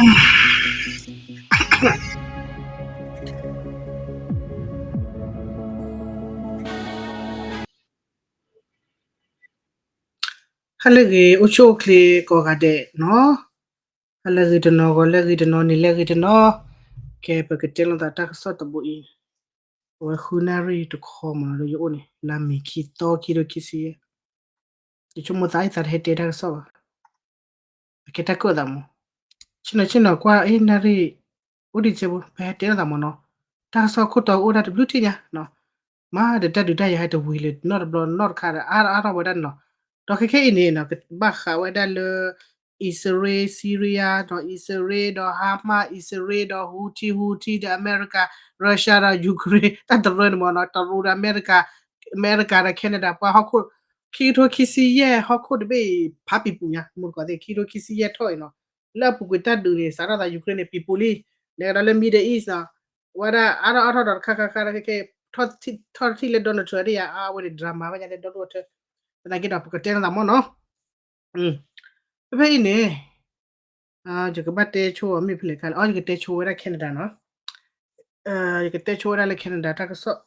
ဟါလၢအဂ့ၤ အိၣ်ဆူၣ်အိၣ်ချ့ကိးဂၤဒဲးနီၤ, ဟါလၢအဂ့ၤတနီၤ ဂီၤလၢအဂ့ၤတနီၤ နံၤလၢအဂ့ၤတနီၤ, ကဲ ပကတဲလိာ်သးတၢ်ကစီၣ်တဘိအံၤ, အဝဲဃုနၣ်ရံၣ်တခီမးနီၤ လၢယအိၣ်န့ၣ် လါမ့ၤခံသီ ခံကထိခံဆံယဲၢ်, ယဆိကမိၣ်သးအံၤသးတဟဲတဲတၢ်ကစီၣ်ဘၣ် အကဲတၢ်ကၢၣ်သးမး, ဆ့ၣ်နီၤဆ့ၣ်နီၤကွၢ် အ့ၣ် နၣ်ရံၣ် အိၣ်ဒံးကဲဘိ ပဟဲတဲလိာ်သးမးနီၤ, တၢ်ကစီၣ်ခိၣ်တီအိၣ်ဒၣ်တဘျုးထံၣ်ညါနီၤ, မၤဒီးတၢ်ဒုးတၢ်ယၤဟဲတဝံၤလၢၤနီတဘျီနီတခါဒီး အါအါထီၣ်ဝဲဒၣ်န့ၣ်လီၤ, ဒီးခဲခဲအံၤန့ၣ်နီၤ ကဘၣ်ဃးဝဲဒၣ်လၢ အံၣ်စရ့လး Syria ဒီးအံၣ်စရ့လး ဒီး Hamas အံၣ်စရ့လး ဒီး Houthi Houthi ဒီးအမဲရကၤ Russia ဒီး Ukraine တၢ်တရၢန့ၣ်မးနီၤ တရူးဒီးအမဲရကၤ အမဲရကၤဒီး Canada ပှၤဟီၣ်ခိၣ် ခံကထိခံဆံယဲၢ် ဟီၣ်ခိၣ်တဘ့ၣ်အံၤ ဖးပံၤပူၤညါ မုၢ်တကိးသ့ၣ် ခံကထိခံဆံယဲၢ်ထီၣ်အံၤနီၤ, လၢအပူၤကွံာ်တၢ်ဒုးန့ၣ် စးထီၣ်သး Ukraine န့ၣ် ပံၤပူၤလံ, လဲၤကဒီးလၣ် Middle East နီၤ, ဝဲဒၣ်အါထီၣ်အါထီၣ်ဒီးတခါခါခါဒီးခဲခဲ ထီၣ်ထီၣ်တထံၣ်လၢ Donald Trump ဒ်ယၤ အဝဲန့ၣ် drama ဘၣ်ညါလၢဒီဒိၣ်ထၢ သနာ်က့ဒီး ပကတဲနသးမးနီၤ, ဖဲဖဲအံၤန့ၣ် ယကဘၣ်တဲဆိမ့ၢ်ဖဲလဲၣ်ခါလဲၣ်, အီ ယကတဲဆိဝဲဒၣ် Canada နီၤ, ယကတဲဆိဝဲဒၣ်လၢ Canada တၢ်ကစီၣ်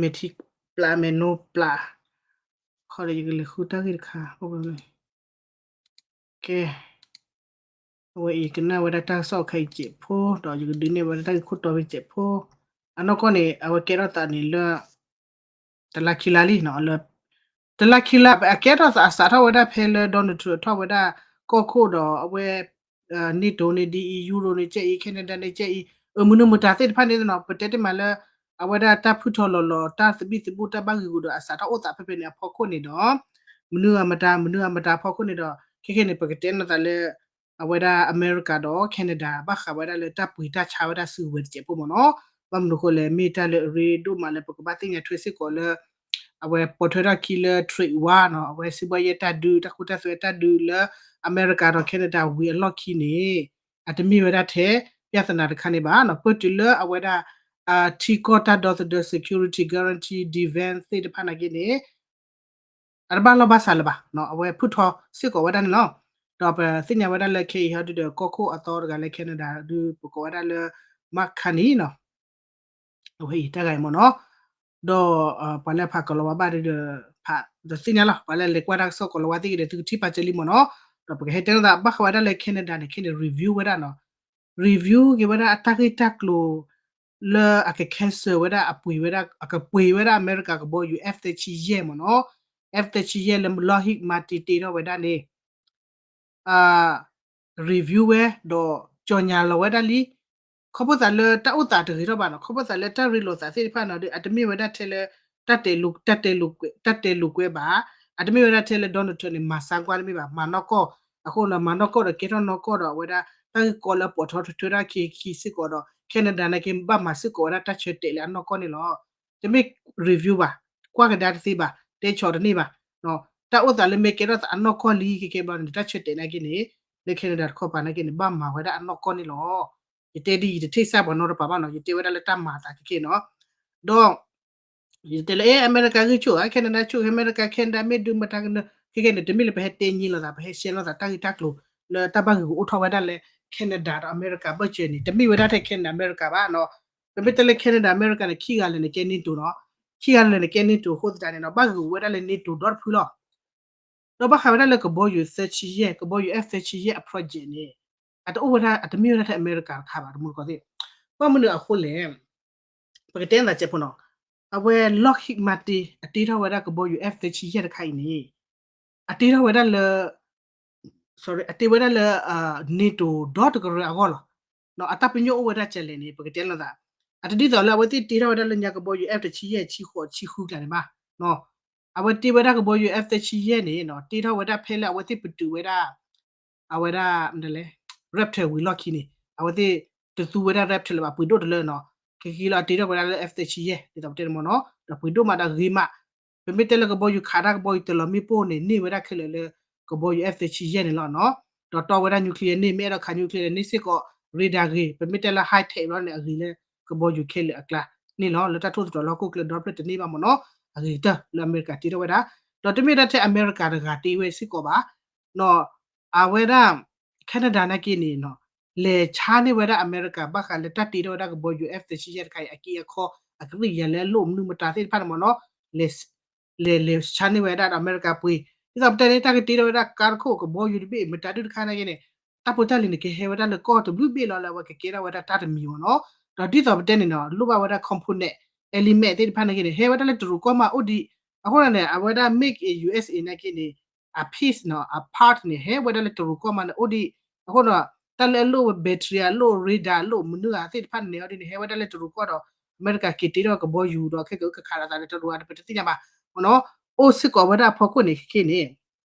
မဲာ်ထံပျး မဲာ်နိပျး, ခီဒီးယကလဲၤဃုတၢ်ဂ့ၢ်တခါ, ကဲ, အဝဲအံၤကနၣ်ဝဲဒၣ်တၢ်ကစီၣ်ခဲအံၤစဲးဖိ ဒီးယကဒုးနဲၣ်ဝဲဒၣ်တၢ်ဂ့ၢ်ခိၣ်တီဖဲစဲးဖိ, အနီၢ်ကီၢ်န့ၣ် အဝဲကဲထီၣ်သးန့ၣ်လၢ တလါခံလါလံနီၤ, လၢ တလါခံလါ အကဲထီၣ်သးအစးထီၣ်ဝဲဒၣ်ဖဲလၢ Donald Trump ထီၣ်ဝဲဒၣ်ကီၢ်ခိၣ်ဒီးအဝဲ NATO န့ၣ်ဒ်အံၤ Euro န့ၣ်ကဲအံၤ Canada န့ၣ်ကဲအံၤ, အမနုၤမတၤသ့ၣ်တဖၣ်န့ၣ်နီၤ ပတဲတ့ၢ်မးလၢ အဝဲဒၣ်တၢ်ဖုထီၣ်လီၤလီၤ တၢ်သဘံၣ်သဘုၣ်တၢ်ဘၣ်ဂံာ်ဂူာ်ဒီးအစးထီၣ်အိၣ်သးဖဲဖဲန့ၣ်အဖီခိၣ်န့ၣ်ဒီး မနုၤအမတၤ မနုၤအမတၤအဖီခိၣ်န့ၣ်ဒီး ခဲခဲန့ၣ် ပကတဲနသးလၢ အဝဲဒၣ်အမဲရကၤဒီး Canada ဘၣ်ဃးဝဲဒၣ်လၢတၢ်ပှ့ၤတၢ်ဆါဝဲဒၣ်စုကဝဲၤတစဲးဖိမ့ၢ်နီၤ, ဘၣ်မနုၤဃိလဲၣ် မ့ၢ်တၢ်လၢအရ့ဒိၣ်မးလၢပကဘၣ်သ့ၣ်ညါထွဲစ့ၢ်ကီးလၢ အဝဲပိာ်ထွဲထီၣ်ခံလၢ trade war နီၤ, အဝဲစံးဘီယဲၢ်တၢ်ဒုး တၢ်ခိတၢ်သွဲတၢ်ဒုးလၢအမဲရကၤဒီး Canada ဝံၤအလီၢ်ခံန့ၣ် အတမ့ၢ်ဝဲဒၣ်ထဲ ပြဿနာတခါန့ၣ်ဘၣ်နီၤ, ပတုၤလၢအဝဲဒၣ် ထံကီၢ်တၢ်ဒီသဒၢ security guarantee defense သ့ၣ်တဖၣ်နာ်က့န့ၣ် အတဘၣ်လီၢ်ဘၣ်စးလၢၤဘၣ်, အဝဲဖုထီၣ်စ့ၢ်ကီးဝဲဒၣ်န့ၣ်လီၤ. ဒီးပသ့ၣ်ညါဝဲဒၣ်လၢခဲအံၤဟီဒုဒီး ကီၢ်ခိၣ်အသီတဂၤလၢ Canada ဒု ပကိးဝဲဒၣ်လၢ Mark Carney နီၤ, အဝဲအံၤတၢ်ဂၤအံၤမ့ၢ်နီၤ, ဒီးပှၤလၢဖးကီၤလၤဝါဘၣ်ဒုဒီး ဖးဒီးသ့ၣ်ညါလီၤ, ပှၤလၢလဲၤကွၢ်တၢ်ကစီၣ်ကီၤလၤဝါသ့ၣ်ဂ့ၤဒီး သုကထံၣ်ပာ်စၢၤလံမ့ၢ်နီၤ, ဒီးပကဟဲတဲလိာ်သးဘၣ်ဃးဝဲဒၣ်လၢ Canada န့ၣ် ခဲန့ၣ် review ဝဲဒၣ်နီၤ, review က့ၤဝဲဒၣ်အတၢ်ဂ့ၢ်တၢ်ကျိၤ လၢအက cancel ဝဲဒၣ် အပှ့ၤဝဲဒၣ် အကပှ့ၤဝဲဒၣ်အမဲရကၤကဘီယူၤ F သၢဆံယဲၢ်မ့ၢ်နီၤ, F သၢဆံယဲၢ်လၢ Lockheed Martin တ့ထီၣ်ဝဲဒၣ်န့ၣ် review ဝဲ ဒီးကြေညာလီၤဝဲဒၣ်လံ, ခီဖျိသးလၢတၢ်အိၣ်သးတဂ့ၤထီၣ်ဘၣ်နီၤ, ခီဖျိသးလၢတၢ်ရ့လိာ်သးသ့ၣ်တဖၣ်နီၤဒီး အတမ့ၢ်ဝဲဒၣ်ထဲလၢ တၢ်တဲ တၢ်တဲလိာ်ကွဲဘၣ်, အတမ့ၢ်ဝဲဒၣ်ထဲလၢ Donald Trump န့ၣ် မၤစါကွၢ်တမ့ၢ်ဘၣ်, မၤနီၢ်ကီၢ်, အဃိနီၤ မၤနီၢ်ကီၢ်ဒီးကဲထီၣ်နီၢ်ကီၢ်ဒီး အဝဲဒၣ် တၢ်ဂ့ၢ်ကီလၢပိာ်ထီၣ်ထွဲထီၣ်ခံခံစ့ၢ်ကီးဒီး Canada နာ်က့ ဘၣ်မၤစ့ၢ်ကီးဝဲဒၣ်တၢ်ဆၢတဲာ်လၢအနီၢ်ကီၢ်န့ၣ်လီၤ. တမ့ၢ် review ဘၣ်, ကွၢ်ကဒါတသ့ဘၣ်, တဲဆီၣ်တန့ၢ်ဘၣ်, တၢ်အိၣ်သးလၢမ့ၢ်ကဲထီၣ်သးအနီၢ်ကီၢ်လံခဲကဲဘျီန့ၣ် တၢ်ဆၢတဲာ်နာ်က့န့ၣ် လၢ Canada တခီပၤနာ်က့န့ၣ် ဘၣ်မၤဝဲဒၣ်အနီၢ်ကီၢ်န့ၣ်လီၤ. ယတဲဒ်အံၤ ယတထံၣ်စၢ်ပှၤနီတပၤဘၣ်နီၤ, ယတဲဝဲဒၣ်လၢတၢ်မၤအသးခဲကဲနီၤ, ဒီး ယတဲလၢ အဲ အမဲရကၤဂံၢ်ဆူၣ်ဧါ, Canada ဆူၣ်, အမဲရကၤ Canada မ့ၢ်ဒုးမတၤကနၢၤ, ခဲကဲန့ၣ် တမ့ၢ်လၢပဟဲတဲညံလိာ်သး, ပဟဲ share လိာ်သးတၢ်ဂ့ၢ်တၢ်ကျိၤ လၢတၢ်ဘၣ်ဂ့ၢ်ဂူာ်အိၣ်ထီၣ်ဝဲဒၣ်လၢ Canada ဒီးအမဲရကၤဘၢၣ်စၢၤန့ၣ်, တမ့ၢ်ဝဲဒၣ်ထဲ Canada အမဲရကၤဘၣ်နီၤ, ပမ့ၢ်တဲလၢ Canada အမဲရကၤန့ၣ် ခံဂၤလၢာ်န့ၣ်ကဲ NATO နီၤ, ခံဂၤလၢာ်န့ၣ်ကဲ NATO အဃိသတးန့ၣ်နီၤ ဘၣ်ဂ့ၢ်ဂူာ်ဝဲဒၣ်လၢ NATO ဒီတဖုလီၤ. ဒီးဘၣ်ဃးဝဲဒၣ်လၢကဘီယူၤသၢဆံယဲၢ်, ကဘီယူၤ F သၢဆံယဲၢ် အ project န့ၣ် အတအိၣ်ဝဲဒၣ် အတမ့ၢ်ဝဲဒၣ်ထဲအမဲရကၤတခါဘၣ်, တမူတကိးသ့ၣ်, ဘၣ်မနုၤအဃိလဲၣ်, ပကတဲနသးစဲးဖိနီၤ, အဝဲ Lockheed Martin အတ့ထီၣ်ဝဲဒၣ်ကဘီယူၤ F သၢဆံယဲၢ်တခါအံၤန့ၣ် အတ့ထီၣ်ဝဲဒၣ်လၢ sorry အတ့ဝဲဒၣ်လၢ NATO ဒီတကရၢအဂီၢ်လီၤ. အတၢ်ပညိၣ်အိၣ်ဝဲဒၣ်ကလဲၣ်န့ၣ် ပကတဲလိာ်သး, အတဒ်သိးလၢအဝဲသ့ၣ်တ့ထီၣ်ဝဲဒၣ်လၢညါကဘီယူၤ F တဆံယဲၢ် ဆံဃိး ဆံဃုကျါန့ၣ်ဘၣ်. အဝဲတ့ဝဲဒၣ်ကဘီယူၤ F သၢဆံယဲၢ်န့ၣ် တ့ထီၣ်ဝဲဒၣ်ဖဲလၢအဝဲသ့ၣ်ပတုာ်ဝဲဒၣ် အဝဲဒၣ် Raptor ဝံၤလီၢ်ခံန့ၣ် အဝဲသ့ၣ်တသူဝဲဒၣ် Raptor လၢၤဘၣ် ပှ့ၤဒိၣ်တလၢနီၤ, ခဲက့လီၤအတ့ထီၣ်ဝဲဒၣ်လၢ F သၢဆံယဲၢ် ဒ်သိးပတဲန့ၣ်မ့ၢ်နီၤ, ဒီးပှ့ၤဒိၣ်မးဒီးဂ့ၤမး, ပမ့ၢ်တဲလၢကဘီယူၤခးတၢ်ကဘီယူၤတလီၤမ့ၣ်ပိၢ်န့ၣ် န့ၢ်ဝဲဒၣ်ခဲလၢာ်လၢ ကဘီယူၤ F သၢဆံယဲၢ်န့ၣ်လီၤနီၤ, ဒီးတီဝဲဒၣ် nuclear န့ၣ် မ့ၢ်အဲၣ်ဒိးခး nuclear န့ၣ်စ့ၢ်ကီး radar ဂ့ၤ, ပမ့ၢ်တဲလၢ high tech ဘျီန့ၣ် အဂ့ၤလၢကဘီယူၤခဲလၢာ်အကျါန့ၣ်လီၤ, လၢတၢ်ထိၣ်သတြီၤလၢဟီၣ်ခိၣ်ချၢဒီဖျၢၣ်တန့ၢ်ဘၣ်မ့ၢ်နီၤ, အဂ့ၤကတၢၢ်လၢအမဲရကၤတ့ထီၣ်ဝဲဒၣ်, ဒီးတမ့ၢ်ဒၣ်ထဲအမဲရကၤတဂၤတ့ဝဲစ့ၢ်ကီးဘၣ်, နီၤ အဝဲဒၣ် Canada နာ်က့န့ၣ်နီၤ လဲၤဆါန့ၢ်ဝဲဒၣ်အမဲရကၤ ဘၣ်ဃးလၢတၢ်တ့ထီၣ်ဝဲဒၣ်ကဘီယူၤ F thirty-seven တခါအံၤ အက့အခီ အကရံၣ်ယၤလၢအလိၣ်မနုၤမတၤသ့ၣ်တဖၣ်န့ၣ်မ့ၢ်နီၤ လဲၤ လဲၤ လဲၤဆါန့ၢ်ဝဲဒၣ်ဒီးအမဲရကၤပှ့ၤ ဒ်သိးပတဲန့ၣ် တၢ်ကတ့ထီၣ်ဝဲဒၣ်ကါတခိၣ် ကဘီယူၤတဘ့ၣ် မတၤဒုတခါနာ်က့န့ၣ် တၢ်ဖိတၢ်လံၤန့ၣ် ကဟဲဝဲဒၣ်လၢကီၢ်တဘျုးဘ့ၣ်လီၤ လၢအဝဲကကဲထီၣ်ဝဲဒၣ်တၢ်တမံၤမ့ၢ်နီၤ ဒီးဒ်သိးပတဲန့ၣ်နီၤ လိၣ်ဘၣ်ဝဲဒၣ် component element သ့ၣ်တဖၣ်နာ်က့န့ၣ် ဟဲဝဲဒၣ်လၢတရူးကီၢ်မးအိၣ်ဒံး အဃိန့ၣ် အဝဲဒၣ် Make in U S A နာ်က့န့ၣ် အ piece နီၤ အ part န့ၣ် ဟဲဝဲဒၣ်လၢတရူးကီၢ်မးန့ၣ်အိၣ်ဒံး အဃိဒီး တၢ်လၢအလိၣ်ဝဲ battery အလိၣ် radar အလိၣ်မနုၤဧါသ့ၣ်တဖၣ်န့ၣ်အီၤဒ်န့ၣ် ဟဲဝဲဒၣ်လၢတရူးကီၢ်ဒီး အမဲရကၤက့ၤတ့ထီၣ်ကဘီယူၤဒီး ခဲကကခးလိာ်သးလၢတရူးဧါ ပတသ့ၣ်ညါဘၣ် မ့ၢ်နီၤ အိၣ်စ့ၢ်ကီးဝဲဒၣ်အဖီခိၣ်န့ၣ်ခဲခဲန့ၣ်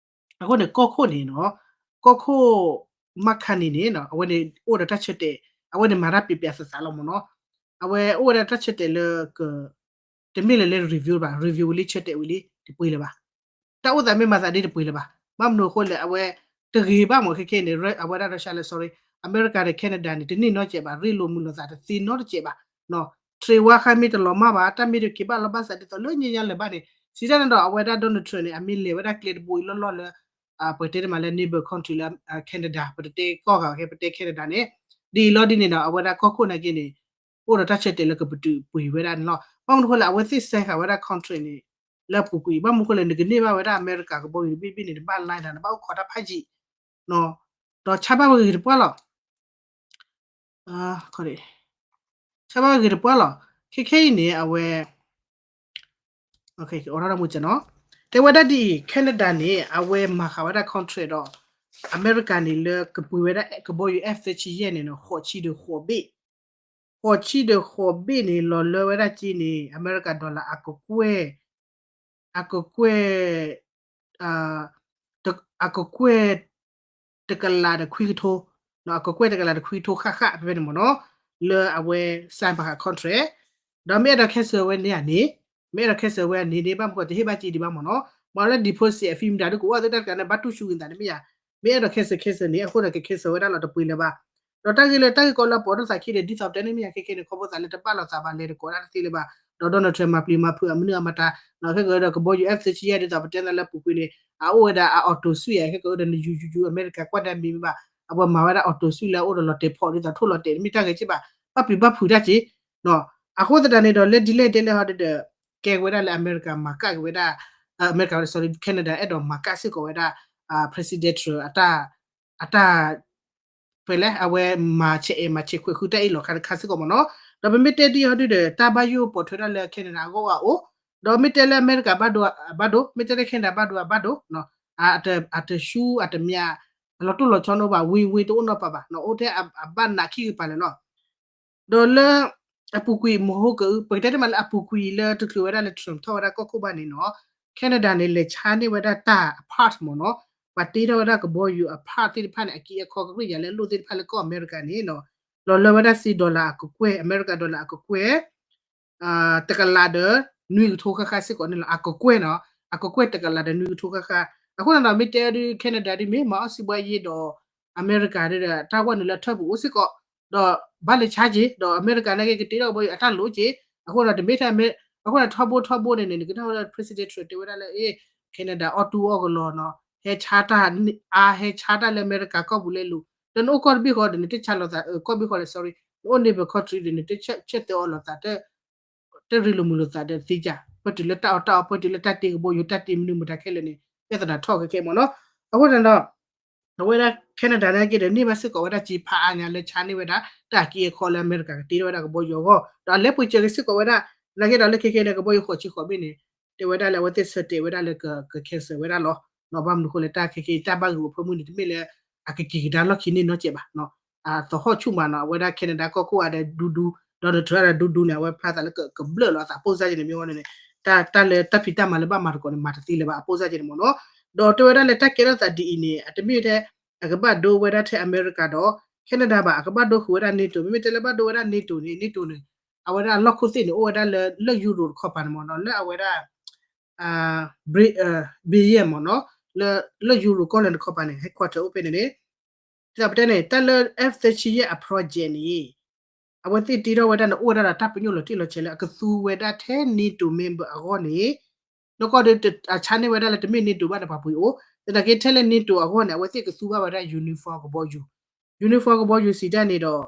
အဃိန့ၣ် ကီၢ်ခိၣ်န့ၣ်နီၤ ကီၢ်ခိၣ် မခါန့ၣ်န့ၣ် အဝဲန့ၣ်အိၣ်ဒီးတၢ်ဆၢတဲာ် အဝဲန့ၣ်မၤတၢ်ပျံၤပျံၤသးသးလီၤမ့ၢ်နီၤ အဝဲအိၣ်ဝဲဒၣ်တၢ်ဆၢတဲာ်လၢက တမ့ၢ်လၢလဲၤ review ဘၣ် review ဝံၤလံ ဆၢတဲာ်ဝံၤလံ တပှ့ၤလၢၤဘၣ် တၢ်အိၣ်သးမ့ၢ်မၤသးဒ်တပှ့ၤလၢၤဘၣ် ဘၣ်မနုၤအဃိလဲၣ် အဝဲ တဂ့ၤဘၣ်မ့ၢ်ခဲခဲန့ၣ် အဝဲဒၣ် Russia လၢ sorry အမဲရကၤဒီး Canada န့ၣ် တန့ၢ်နီတစဲးဘၣ် ရ့လိာ်မုာ်လိာ်သးတသ့နီတစဲးဘၣ် trade war ခါမ့ၢ်တလီၤမၢ်ဘၣ် တၢ်မ့ၢ်တက့ၤဘၣ်လီၤဘၣ်စးဒ်သိးလၢညါညါ လဲၤဘၣ်န့ၣ် စံးတၢ်န့ၣ်ဒီး အဝဲဒၣ် Donald Trump န့ၣ် အမ့ၢ်လဲၤဝဲဒၣ်ကျဲတဘိအံၤလီၢ်လီၢ်လၢ ပတဲတမးလၢ neighbor country လၢ Canada ပတတဲကီၢ်ဂၤခဲ ပတဲ Canada န့ၣ် ဒ်အံၤလီၤဒ်န့ၣ်ဒီး အဝဲဒၣ်ကီၢ်ခိၣ်နာ်က့န့ၣ် အိၣ်ဒီးတၢ်ဆၢတဲာ်လၢကပတုာ်ပှ့ၤဝဲဒၣ်န့ၣ်လီၤ ဘၣ်မနုၤအဃိလဲၣ် အဝဲသ့ၣ်စဲဃာ်ဝဲဒၣ် contract န့ၣ် လၢအပူၤကွံာ် ဘၣ်မနုၤအဃိလဲၣ် နကန့ၢ်ဘၣ်ဝဲဒၣ်အမဲရကၤကဘီယူၤတဘ့ၣ်ဘ့ၣ်န့ၣ် နဘၣ် line ဒီး နဘၣ်အိၣ်ခိးတၢ်ဖးယံာ် ဒီးဆါဘၣ်ဝဲဂ့ၤတပှၢ်လီၤ ဆါဘၣ်ဂ့ၤတပှၢ်လီၤ ခဲခဲအံၤန့ၣ် အဝဲ အိၣ်ထီၣ်တၢ်မူစနီၤ တဲဝဲဒၣ်ဒ်အံၤ Canada န့ၣ် အဝဲမၤဃာ်ဝဲဒၣ် contract ဒီး အမဲရကၤန့ၣ် လၢကပှ့ၤဝဲဒၣ်ကဘီယူၤ F thirty-seven န့ၣ်နီၤ ဃိးဆံဒီးဃိးဘ့ၣ် ဃိးဆံဒီးဃိးဘ့ၣ်န့ၣ် လီၤလၢဝဲဒၣ်က့န့ၣ် အမဲရကၤ dollar အကကွဲၢ် အကကွဲၢ် အကကွဲၢ် တကလးဒီးခွံကထိ အကကွဲၢ်တကလးဒီးခွံကထိဃၣ်ဃၣ်ဖဲဖဲန့ၣ်မ့ၢ်နီၤ လၢအဝဲ sign ဘၣ်ဃး contract ဒီးမ့ၢ်အဲၣ်ဒိး cancel ဝဲန့ၣ်ဧါန့ၣ် မ့ၢ်အဲၣ်ဒိး cancel ဝဲန့ၣ်န့ၣ် ဘၣ်မနုၤဃိတဟ့ၣ်ဘၣ်က့ဒံးဘၣ်မ့ၢ်နီၤ မ့ၢ်လၢ deposit အ fee မတၤဒုကအိၣ်အသးတၢ်တခါန့ၣ် ဘၣ်တူၢ်ဆူၣ်က့ၤသးန့ၣ်မ့ၢ်ဧါ မ့ၢ်အဲၣ်ဒိး cancel cancel န့ၣ် အဃိဒီးက cancel ဝဲဒၣ်လီၤတပှ့ၤလၢၤဘၣ် ဒီးတၢ်ဂ့ၢ်လၢတၢ်ဂ့ၢ်ကီလၢအပိာ်ထီၣ်သးခံဒီး ဒ်သိးပတဲန့ၣ်မ့ၢ်ဧါ ခဲခဲန့ၣ် ခီဖျိသးလၢတဘၣ်လိာ်သးဘၣ်လဲၤတကိးတၢ်တသ့လၢၤဘၣ် ဒီး Donald Trump မၤပျံၤမၤဖုးအမနုၤအမတၤ ခဲကဒီးကဘီယူၤ F thirty-seven ဒ်သိးပတဲသးလၢအပူၤကွံာ်န့ၣ် အအိၣ်ဝဲဒၣ်အ auto ဆွံၣ်ဧါ ခဲကဒီး နယူၤယူၤယူၤ အမဲရကၤကွၢ်ဒၣ်မံၤမ့ၢ်ဘၣ် အဝဲမၤဝဲဒၣ် auto ဆွံၣ်လၢအအိၣ်ဒီးလီၤတဲာ်ဖီၣ်ဒ်သိးထိၣ်လီၤတဲာ် တမ့ၢ်တၢ်ဂ့ၤက့ဘၣ် ဘၣ်ပျံၤဘၣ်ဖုးတၢ်က့ အဃိသတးန့ၣ်ဒီး လၢဒ်လဲၣ်ဒ်လဲၣ်ဟီဒ်ဒီး ကဲဝဲဒၣ်လၢအမဲရကၤမၤကၣ်က့ၤဝဲဒၣ် အမဲရကၤ sorry Canada အဲၣ်ဒိးမၤကၣ်စ့ၢ်ကီးဝဲဒၣ် president Trump အတၢ် အတၢ် ဖဲလဲၣ် အဝဲမၤဆဲးအဲၣ်မၤဆဲးခွဲးဃုတၢ်အ့ၣ်လိာ်ခါတခါစ့ၢ်ကီးမ့ၢ်နီၤ ဒီးပမ့ၢ်တဲဒ်အံၤဟီဒ်ဒီး တၢ်ဘၣ်ယိၣ်ပိာ်ထွဲဒၣ်လၢ Canada အဂီၢ်အအိၣ် ဒီးမ့ၢ်တဲလၢအမဲရကၤဘၣ်ဒိဘၣ်ဒိ မ့ၢ်တဲလၢ Canada ဘၣ်ဒိဘၣ်ဒိ အတဆူအတမံၤ အလီၤတိၢ်လီၤဆီန့ၣ်အိၣ်ဘၣ် win-win တအိၣ်နီတပၤဘၣ် အိၣ်ထဲအဘၣ်နးခံကပၤလဲၣ်လီၤ ဒီးလၢ အပူၤကွံာ်မဟိက ပကတဲတမးလၢအပူၤကွံာ်လၢတချုးဝဲဒၣ်လၢ Trump ထီၣ်ဝဲဒၣ်ကီၢ်ခိၣ်ဘၣ်န့ၣ်နီၤ Canada န့ၣ် လဲၤဆါန့ၢ်ဝဲဒၣ်တၢ်အ part မ့ၢ်နီၤ ပှၤတ့ထီၣ်ဝဲဒၣ်ကဘီယူၤအ part သ့ၣ်တဖၣ်န့ၣ် အက့အခီကရံၣ်ယၤလၢအလိၣ်သ့ၣ်တဖၣ်လၢကီၢ်အမဲရကၤန့ၣ်နီၤ လီၤလၢဝဲဒၣ်စ့ dollar အကကွဲၢ် အမဲရကၤ dollar အကကွဲၢ် တကလးဒီးနွံကထိဃၣ်ဃၣ်စ့ၢ်ကီးန့ၣ်လီၤ အကကွဲၢ်နီၤ အကကွဲၢ်တကလးဒီးနွံကထိဃၣ်ဃၣ် အဃိန့ၣ်ဒီး မ့ၢ်တဲဒ် Canada ဒ်မ့ၢ်မၤအီၣ်စံးဘှါယ့ဒီး အမဲရကၤဒီး တၢ်ဝဲနုာ်လၢထၢၣ်ပူၤအိၣ်စ့ၢ်ကီး ဒီးဘၣ်လဲၤဆါက့ၤ ဒီးအမဲရကၤနာ်က့ကတ့ထီၣ်ကဘီယူၤအတၢ်လိၣ်က့ၤ အဃိဒီးတမ့ၢ်ထဲ အဃိဒီးထီဘိထီဘိန့ၣ်န့ၣ် နကနၣ်ဝဲဒၣ် President Trump တဲဝဲဒၣ်လၢ အ့ Canada အီၣ်တူၢ်အီၣ်ကလီနီၤ ဟဲဆါတၢ် အါဟဲဆါတၢ်လၢအမဲရကၤကီၢ်ပူၤလဲၤလူၤ ဒီးနအိၣ်ကီၢ်တဘ့ၣ်ဃီဒီး နတဆါလိာ်သး ကီၢ်ဘ့ၣ်ဃီလဲၣ် sorry နအိၣ် neighbor country ဒီး နတဆၢတဲာ်အီၤလိာ်သး တရ့လိာ်မုာ်လိာ်သးဒီးသ့ၣ်ညါ ပတုၤလၢတၢ်အီၣ်တၢ်အီ ပတုၤလၢတၢ်တ့ကဘီယူၤ တၢ်တ့မနုၤမတၤခဲလၢာ်န့ၣ် ပြဿနာထီၣ်ခဲခဲမ့ၢ်နီၤ အဃိန့ၣ်ဒီး အဝဲဒၣ် Canada နာ်က့ဒီး န့ၢ်ဘၣ်စ့ၢ်ကီးဝဲဒၣ်စ့ဖးအါညါလၢဆါန့ၢ်ဝဲဒၣ် တၢ်အက့အခီလၢအမဲရကၤကတ့ထီၣ်ဝဲဒၣ်ကဘီယူၤအဂီၢ် ဒီးအလဲၤပှ့ၤစၢၤက့ၤစ့ၢ်ကီးဝဲဒၣ် နာ်က့ဒီးလၢခဲခဲန့ၣ် ကဘီယူၤဃိးဆံဃိးဘ့ၣ်န့ၣ် တဲဝဲဒၣ်လၢအဝဲသ့ၣ်ဆၢတဲာ်ဝဲဒၣ်လၢက cancel ဝဲဒၣ်လီၤ ဘၣ်မနုၤအဃိလဲၣ် တၢ်ခဲခဲအံၤ တၢ်ဘၣ်ဂ့ၢ်အိၣ်ဖၢမုၢ်န့ၣ် တမ့ၢ်လၢ အကက့ၤကဒါလီၢ်ခံန့ၣ်နီတစဲးဘၣ် အသဟီၣ်ဆူၣ်မးနီၤ အဝဲဒၣ် Canada ကီၢ်ခိၣ်အါဒီးဒူဒူ Donald Trump ဒီးဒူဒူန့ၣ် အဝဲဖျါသးလၢကဘျၢၣ်လီၤအသး အပိၢ်စၢ်က့န့ၣ် မ့ၢ်ဝဲန့ၣ်န့ၣ် တၢ်လၢတၢ်ဖံးတၢ်မၤလၢဘၣ်မၤသကိးန့ၣ် မၤတသ့လၢၤဘၣ် အပိၢ်စၢ်က့န့ၣ်မ့ၢ်နီၤ ဒီးတဲဝဲဒၣ်လၢတၢ်ကဲထီၣ်သးဒ်အံၤန့ၣ် အတမ့ၢ်ထဲ အကဘၣ်ဒိဝဲဒၣ်ထဲအမဲရကၤဒီး Canada ဘၣ် အကဘၣ်ဒိဃုာ်ဝဲဒၣ် NATO မ့မ့ၢ်တဲလၢဘၣ်ဒိဝဲဒၣ် NATO န့ၣ် NATO န့ၣ် အဝဲဒၣ်အလီၢ်ခိၣ်သ့ၣ်န့ၣ် အိၣ်ဝဲဒၣ်လၢ လၢယူရိတခီပၤန့ၣ်မ့ၢ်နီၤ လၢအဝဲဒၣ် Belgium မ့ၢ်နီၤ လၢ လၢယူရိကီၢ်လၢတခီပၤန့ၣ် headquarter အိၣ်ဖဲန့ၣ်န့ၣ် ဒ်သိးပတဲန့ၣ် တၢ်လၢ F thirty-seven အ project န့ၣ် အဝဲသ့ၣ်တ့ထီၣ်ဝဲဒၣ်န့ၣ် အိၣ်ဝဲဒၣ်ဒီးတၢ်ပညိၣ်လီၤတံၢ်လီၤဆဲးလၢအကသူဝဲဒၣ်ထဲ NATO member အဂီၢ်န့ၣ် နီၢ်ကီၢ်ဒီးအဆါန့ၢ်ဝဲဒၣ်လၢတမ့ၢ် NATO ဘၣ်န့ၣ် ပှၤပှ့ၤအိၣ် သနာ်က့ထဲလၢ NATO အဂီၢ်န့ၣ် အဝဲသ့ၣ်ကသူဘၣ်ဝဲဒၣ် uniform ကဘီယူၤ, uniform ကဘီယူၤစံးတၢ်န့ၣ်ဒီး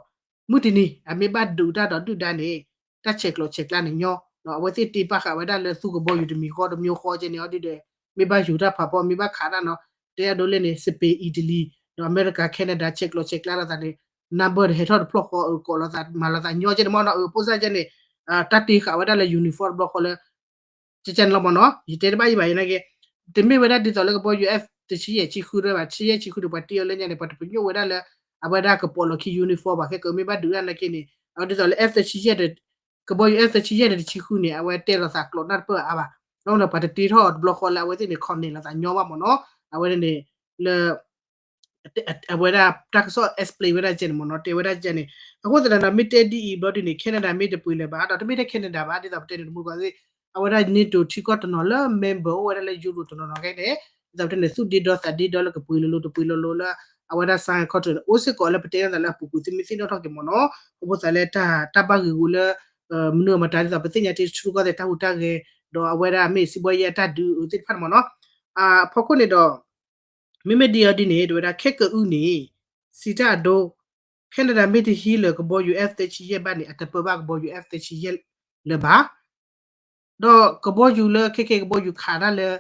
မုၢ်တနံၤ အမ့ၢ်ဘၣ်ဒုးတၢ်ဒီးဒုၣ်ဒါန့ၣ် တၢ်ဆဲးကျိးဆဲးကျၢန့ၣ်ညီ, အဝဲသ့ၣ်တ့ပာ်ဃာ်ဝဲဒၣ်လၢသူကဘီယူၤတမံၤဃီတမံၤဃီကဲန့ၣ်အီၤဒုဒီး မ့ၢ်ဘၣ်ယူၤတၢ်ဖးဖီ မ့ၢ်ဘၣ်ခးတၢ်နီၤ, တဲအဒိလၢန့ၣ် Spain Italy ဒီးအမဲရကၤ Canada ဆဲးကျိးဆဲးကျၢလိာ်သးန့ၣ် number ဒီးဟဲထီၣ်တဖျီၣ်ဃီ အကိးလိာ်သးမၤလိာ်သးညီကဲန့ၣ်မ့ၢ်နီၤ, အပိၢ်စၢ်ကဲန့ၣ် တၢ်တ့ဃာ်ဝဲဒၣ်လၢ uniform တဘျီဃီလၢ ကဲန့ၣ်လီၤမ့ၢ်နီၤ, ယတဲတဘၣ်ယံၤဘၣ်ယနာ်က့, တမ့ၢ်ဝဲဒၣ်ဒ်သိးလၢကဘီယူၤ F တဆံယဲၢ်ဆံဃုတဘၣ်, တဆံယဲၢ်ဆံဃုန့ၣ် ပှၤတ့အီၤလၢညါန့ၣ် ပှၤတပညိၣ်ဝဲဒၣ်လၢ အဝဲဒၣ်ကပိာ်လီၤခံ uniform ဘၣ်, ခဲကမ့ၢ်ဘၣ်ဒုးတၢ်နာ်က့န့ၣ် အဒ်သိးလၢ F တဆံယဲၢ် ကဘီယူၤ F တဆံယဲၢ်န့ၣ်တဆံဃုန့ၣ် အဝဲတဲလိာ်သးကျိးနၢ်တပၢၢ်အါဘၣ်, ဒီးပှၤတတ့ထီၣ်တဘျီဃီလၢအဝဲသ့ၣ်န့ၣ် ခီၣ်န့ၢ်လိာ်သးညီဘၣ်မ့ၢ်နီၤ, အဝဲန့ၣ် လၢ အဝဲဒၣ်တၢ်ကစီၣ် explain ဝဲဒၣ်ကဲန့ၣ်မ့ၢ်နီၤ, တဲဝဲဒၣ်ကဲန့ၣ်, အဃိသတးဒီး မ့ၢ်တဲဒ်အံၤဘျီဒ်န့ၣ် Canada မ့ၢ်တပှ့ၤလၢၤဘၣ်, ဒီးတမ့ၢ်ထဲ Canada ဘၣ် ဒ်သိးပတဲန့ၣ်တမူကီၢ်သ့ၣ်, အဝဲဒၣ် NATO ထံကီၢ်တနီၤလၢ member အိၣ်ဝဲဒၣ်လၢ Europe တနီၤနီၤခဲန့ၣ်, ဒ်သိးပတဲန့ၣ် သူၣ်ဒ့ဒီသးဒ့ဒီလၢကပှ့ၤလိၤလိၤတပှ့ၤလိၤလိၤလၢ အဝဲဒၣ် sign ခီၣ်ထၢၣ်န့ၣ် အိၣ်စ့ၢ်ကီးလၢပတဲဒၣ်သးလၢအပူၤကွံာ် သုမ့ၢ်သ့ၣ်နီၣ်ထီၣ်က့ၤမ့ၢ်နီၤ, အဃိသတးလၢတၢ်ဘၣ်ဂ့ၢ်ဂူာ်လၢ မနုၤအမတၤဒ်သိးပသ့ၣ်ညါတ့ထူကီၢ်သ့ၣ်တၢ်ဟူးတၢ်ဂဲၤ, ဒီးအဝဲဒၣ်မ့ၢ်စံးဘီယဲၢ်အတၢ်ဒုးအသ့ၣ်တဖၣ်န့ၣ်မ့ၢ်နီၤ, အဖီခိၣ်န့ၣ်ဒီး မ့မ့ၢ်ဒ်အံၤဒ်န့ၣ် တဝဲဒၣ်ခဲကအုန့ၣ် စံးတၢ်အဒိ Canada မ့ၢ်တဟံးလၢၤကဘီယူၤ F သၢဆံယဲၢ်ဘၣ်န့ၣ် အတပၢဘၣ်ကဘီယူၤ F သၢဆံယဲၢ်လၢၤဘၣ်, ဒီးကဘီယူၤလၢခဲခဲကဘီယူၤခးတၢ်လၢ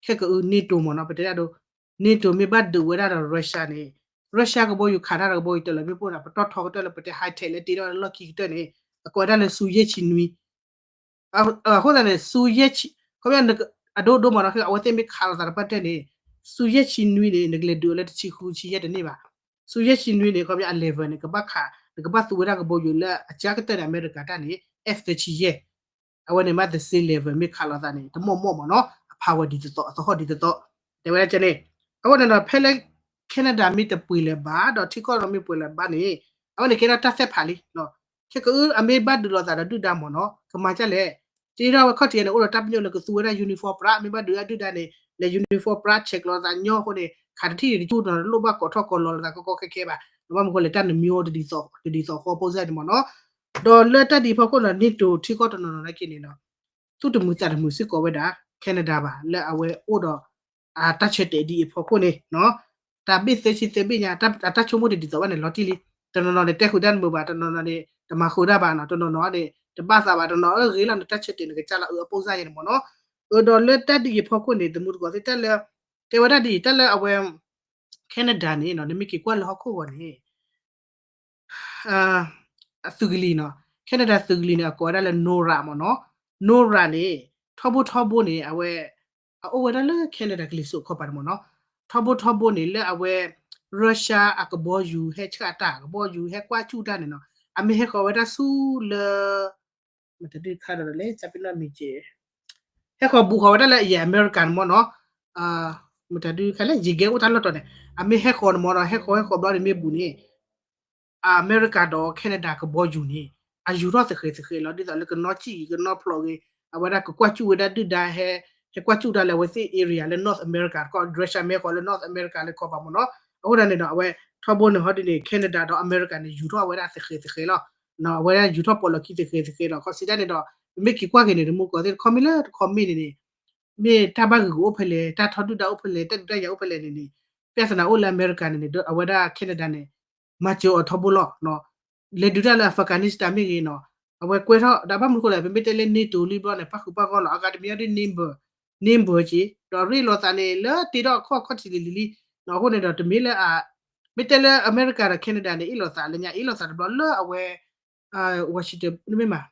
ခဲကအု NATO မ့ၢ်နီၤ, ပတဲဒၣ်ဒိ NATO မ့ၢ်ဘၣ်ဒုးဝဲဒၣ်ဒီး Russia န့ၣ်, Russia ကဘီယူၤခးတၢ်ဒီးကဘီယူၤတလၢမ့ၢ်ပိၢ်န့ၣ် ပတီၢ်ထီကတၢၢ်လၢပတဲ high tech လၢတ့ထီၣ်လၢလီၢ်ခံကတၢၢ်န့ၣ် အကိးဝဲဒၣ်လၢ ဆူယဲၢ်ဆံနွံ အဃိသတးန့ၣ် ဆူယဲၢ်ဆံ, ခီပညီ အဒိဒိမ့ၢ်နီၤ အဝဲသ့ၣ်မ့ၢ်ခးလိာ်သးတပၣ်တၢၢ်န့ၣ် ဆူယဲၢ်ဆံနွံန့ၣ် နကလဲၤဒုးအီၤလၢတဆံဃုဆံယဲၢ်တန့ၢ်ဘၣ်. ဆူယဲၢ်ဆံနွံန့ၣ် ခီပညီ အ level န့ၣ် ကဘၣ်ခး, နကဘၣ်သူဝဲဒၣ်ကဘီယူၤလၢအကါကတၢၢ်န့ၣ် အမဲရကၤတၢ်န့ၣ် F သၢဆံယဲၢ် အဝဲန့ၣ်မ့ၢ် the same level မ့ၢ်ခးလိာ်သးန့ၣ် တမီၢ်မီၢ်မ့ၢ်နီၤ အ power ဒ်သိးသိး အသဟီၣ်ဒ်သိးသိး တဲဝဲဒၣ်ကဲန့ၣ်. အဃိန့ၣ်ဒီး ဖဲလၢ Canada မ့ၢ်တပှ့ၤလၢၤဘၣ် ဒီးထံကီၢ်ဒီးမ့ၢ်ပှ့ၤလၢၤဘၣ်န့ၣ် အဝဲန့ၣ်ကဲထီၣ်တၢ်သ့ၣ်ဖးလံ ခဲကအုအမ့ၢ်ဘၣ်ဒုးလိာ်သးဒီးဒုၣ်ဒါမ့ၢ်နီၤ ကမၤဒ်လဲၣ်. တ့ထီၣ်ဝဲခီၣ်ထံးန့ၣ် အိၣ်ဒီးတၢ်ပညိၣ်လၢကသူဝဲဒၣ် uniform ပြး မ့ၢ်ဘၣ်ဒုးဒၣ်ဒုၣ်ဒါန့ၣ် လဲၤ uniform ပြး ဆဲးကျိးသးညီအဃိန့ၣ် ခးတထံၣ်န့ၣ်တကၠူၣ်နီၤ တလိၣ်ဘၣ်ကိးထီၣ်ကိးလီၤလိာ်သးကီကီခဲခဲဘၣ်. ဘၣ်မနုၤဃိလဲၣ် တၢ်နမံၤအိၣ်တဒ်သိးဃီဖိစၢ်န့ၣ်မ့ၢ်နီၤ. ဒီးလၢတၢ်ဒ်အံၤအဖီခိၣ်န့ၣ် NATO ထံကီၢ်တနီၤနီၤနာ်က့န့ၣ်ဒီး သူၣ်တမုာ်သးတမုာ်စ့ၢ်ကီးဝဲဒၣ် Canada ဘၣ် လၢအဝဲအိၣ်ဒီး တၢ်ဆၢတဲာ်ဒ်အံၤအဖီခိၣ်န့ၣ် တၢ်ဘ့ၣ်သၢဆံသၢဘ့ၣ်ညါ တၢ်ဆိကမိၣ်တဒ်သိးဘၣ်န့ၣ် လီၤတံၢ်လံ. တနီၤနီၤန့ၣ် တဲဃုာ်တၢ်တမုာ်ဘၣ်, တနီၤနီၤန့ၣ် တမၤဃုာ်တၢ်ဘၣ်နီၤ, တနီၤနီၤန့ၣ် တဘၣ်သးဘၣ်, တနီၤ အၢ ဂ့ၤလီၤ နတၢ်ဆၢတဲာ်နကစၢ်လီၤ အၢ အပိၢ်စၢ်ယဲန့ၣ်မ့ၢ်နီၤ. အၢ ဒီးလၢတၢ်ဒ်အံၤအဖီခိၣ်န့ၣ် တမူတကိးသ့ၣ် တၢ်လၢ တဲဝဲဒၣ်ဒ်အံၤ တၢ်လၢအဝဲ Canada န့ၣ်နီၤ နမ့ၢ်က့ၤကွၢ်လၢဟီၣ်ခိၣ်ဂီၤန့ၣ် သုးကလံၤနီၤ, Canada သုးကလံၤန့ၣ် အကိးဝဲဒၣ်လၢ NORAD မ့ၢ်နီၤ. NORAD န့ၣ် ထီဘိထီဘိန့ၣ် အဝဲ အအိၣ်ဝဲဒၣ်လၢ Canada ကလံၤစိးခီပၤန့ၣ်မ့ၢ်နီၤ. ထီဘိထီဘိန့ၣ် လၢအဝဲ Russia အကဘီယူၤဟဲဆှၣ်တၢ် ကဘီယူၤဟဲကွၢ်စူၣ်တၢ်န့ၣ်နီၤ, အမ့ၢ်ဟဲဃီၤဝဲဒၣ်ဆူလၢ မတၤဒုခါဒီးလဲၣ် ကၠၢ်ပ့ၤနီၣ်မံၤက့ ဟဲဃီၤဘူးဃီၤဝဲဒၣ်လၢအယဲၢ်အမဲရကၤန့ၣ်မ့ၢ်နီၤ, မတၤဒုခါလဲၣ် ယံာ်ကဲအိၣ်တၢ်လီၢ်တီၤန့ၣ် အမ့ၢ်ဟဲဃီၤန့ၣ်မ့ၢ်နီၤ, ဟဲဃီၤဟဲဃီၤဘျီန့ၣ်မ့ၢ်ဘူးန့ၣ် အမဲရကၤဒီး Canada ကဘီယူၤန့ၣ် အယူၤထီၣ်သဃဲၤသဃဲၤလီၤ. ဒ်သိးလၢကနီၣ်စံၣ်ဂ့ၤ ကနီၣ်ဖျိးဂ့ၤ အဝဲဒၣ်ကကွၢ်စူၣ်ဝဲဒၣ်ဒုၣ်ဒါဟဲ ဟဲကွၢ်စူၣ်တၢ်လၢအဝဲသ့ၣ် area လၢ North America တခီ Russia မ့ၢ်ဟဲဃီၤလၢ North America လၢခီပၤမ့ၢ်နီၤ. အဃိသတးန့ၣ်ဒီး အဝဲထီဘိန့ၣ်ဟီဒ်န့ၣ် Canada ဒီးအမဲရကၤန့ၣ် ယူၤထီၣ်ဝဲဒၣ်သဃဲၤသဃဲၤလီၤ. အဝဲဒၣ်ယူၤထီၣ်ပိာ်လီၤခံသဃဲၤသဃဲၤလီၤ. ခီစံးတၢ်န့ၣ်ဒီး ပမ့ၢ်က့ၤကွၢ်က့ၤန့ၣ် တမူကီၢ်သ့ၣ်တခီမ့ၢ်လၢတခီမ့ၢ်န့ၣ်န့ၣ် မ့ၢ်တၢ်ဘၣ်ဂ့ၢ်ဂူာ်အိၣ်ဖဲလဲၣ် တၢ်ထီဒုၣ်ဒါအိၣ်ဖဲလဲၣ် တၢ်ဒုးတၢ်ယၤအိၣ်ဖဲလဲၣ်န့ၣ်န့ၣ် ပြဿနာအိၣ်လၢအမဲရကၤန့ၣ်န့ၣ် အဝဲဒၣ် Canada န့ၣ် မၤစၢၤအီၤထီဘိလီၤ. လဲၤဒုးတၢ်လၢ Afghanistan မ့ၢ်ဂ့ၤနီၤ အဝဲကွဲထီၣ်ဒီးဘၣ်မနုၤဃိလဲၣ် ပမ့ၢ်တဲလၢ NATO လံဘျီန့ၣ် ပၣ်ဃုာ်ပၣ်ဂီၢ်လီၤ အဂၤတမံၤအီၤဒ် neighbor neighbor က့ ဒီးရ့လိာ်သးန့ၣ် လၢတ့ထီၣ်အခီၣ်အခီၣ်ထံးလံၤလံၤလံ အဃိန့ၣ်ဒီးတမ့ၢ်လၢ မ့ၢ်တဲလၢအမဲရကၤဒီး Canada န့ၣ် အ့ၣ်လိာ်သးလၢညါ အ့ၣ်လိာ်သးတဘျီလၢအဝဲ Washington မ့ၢ်မး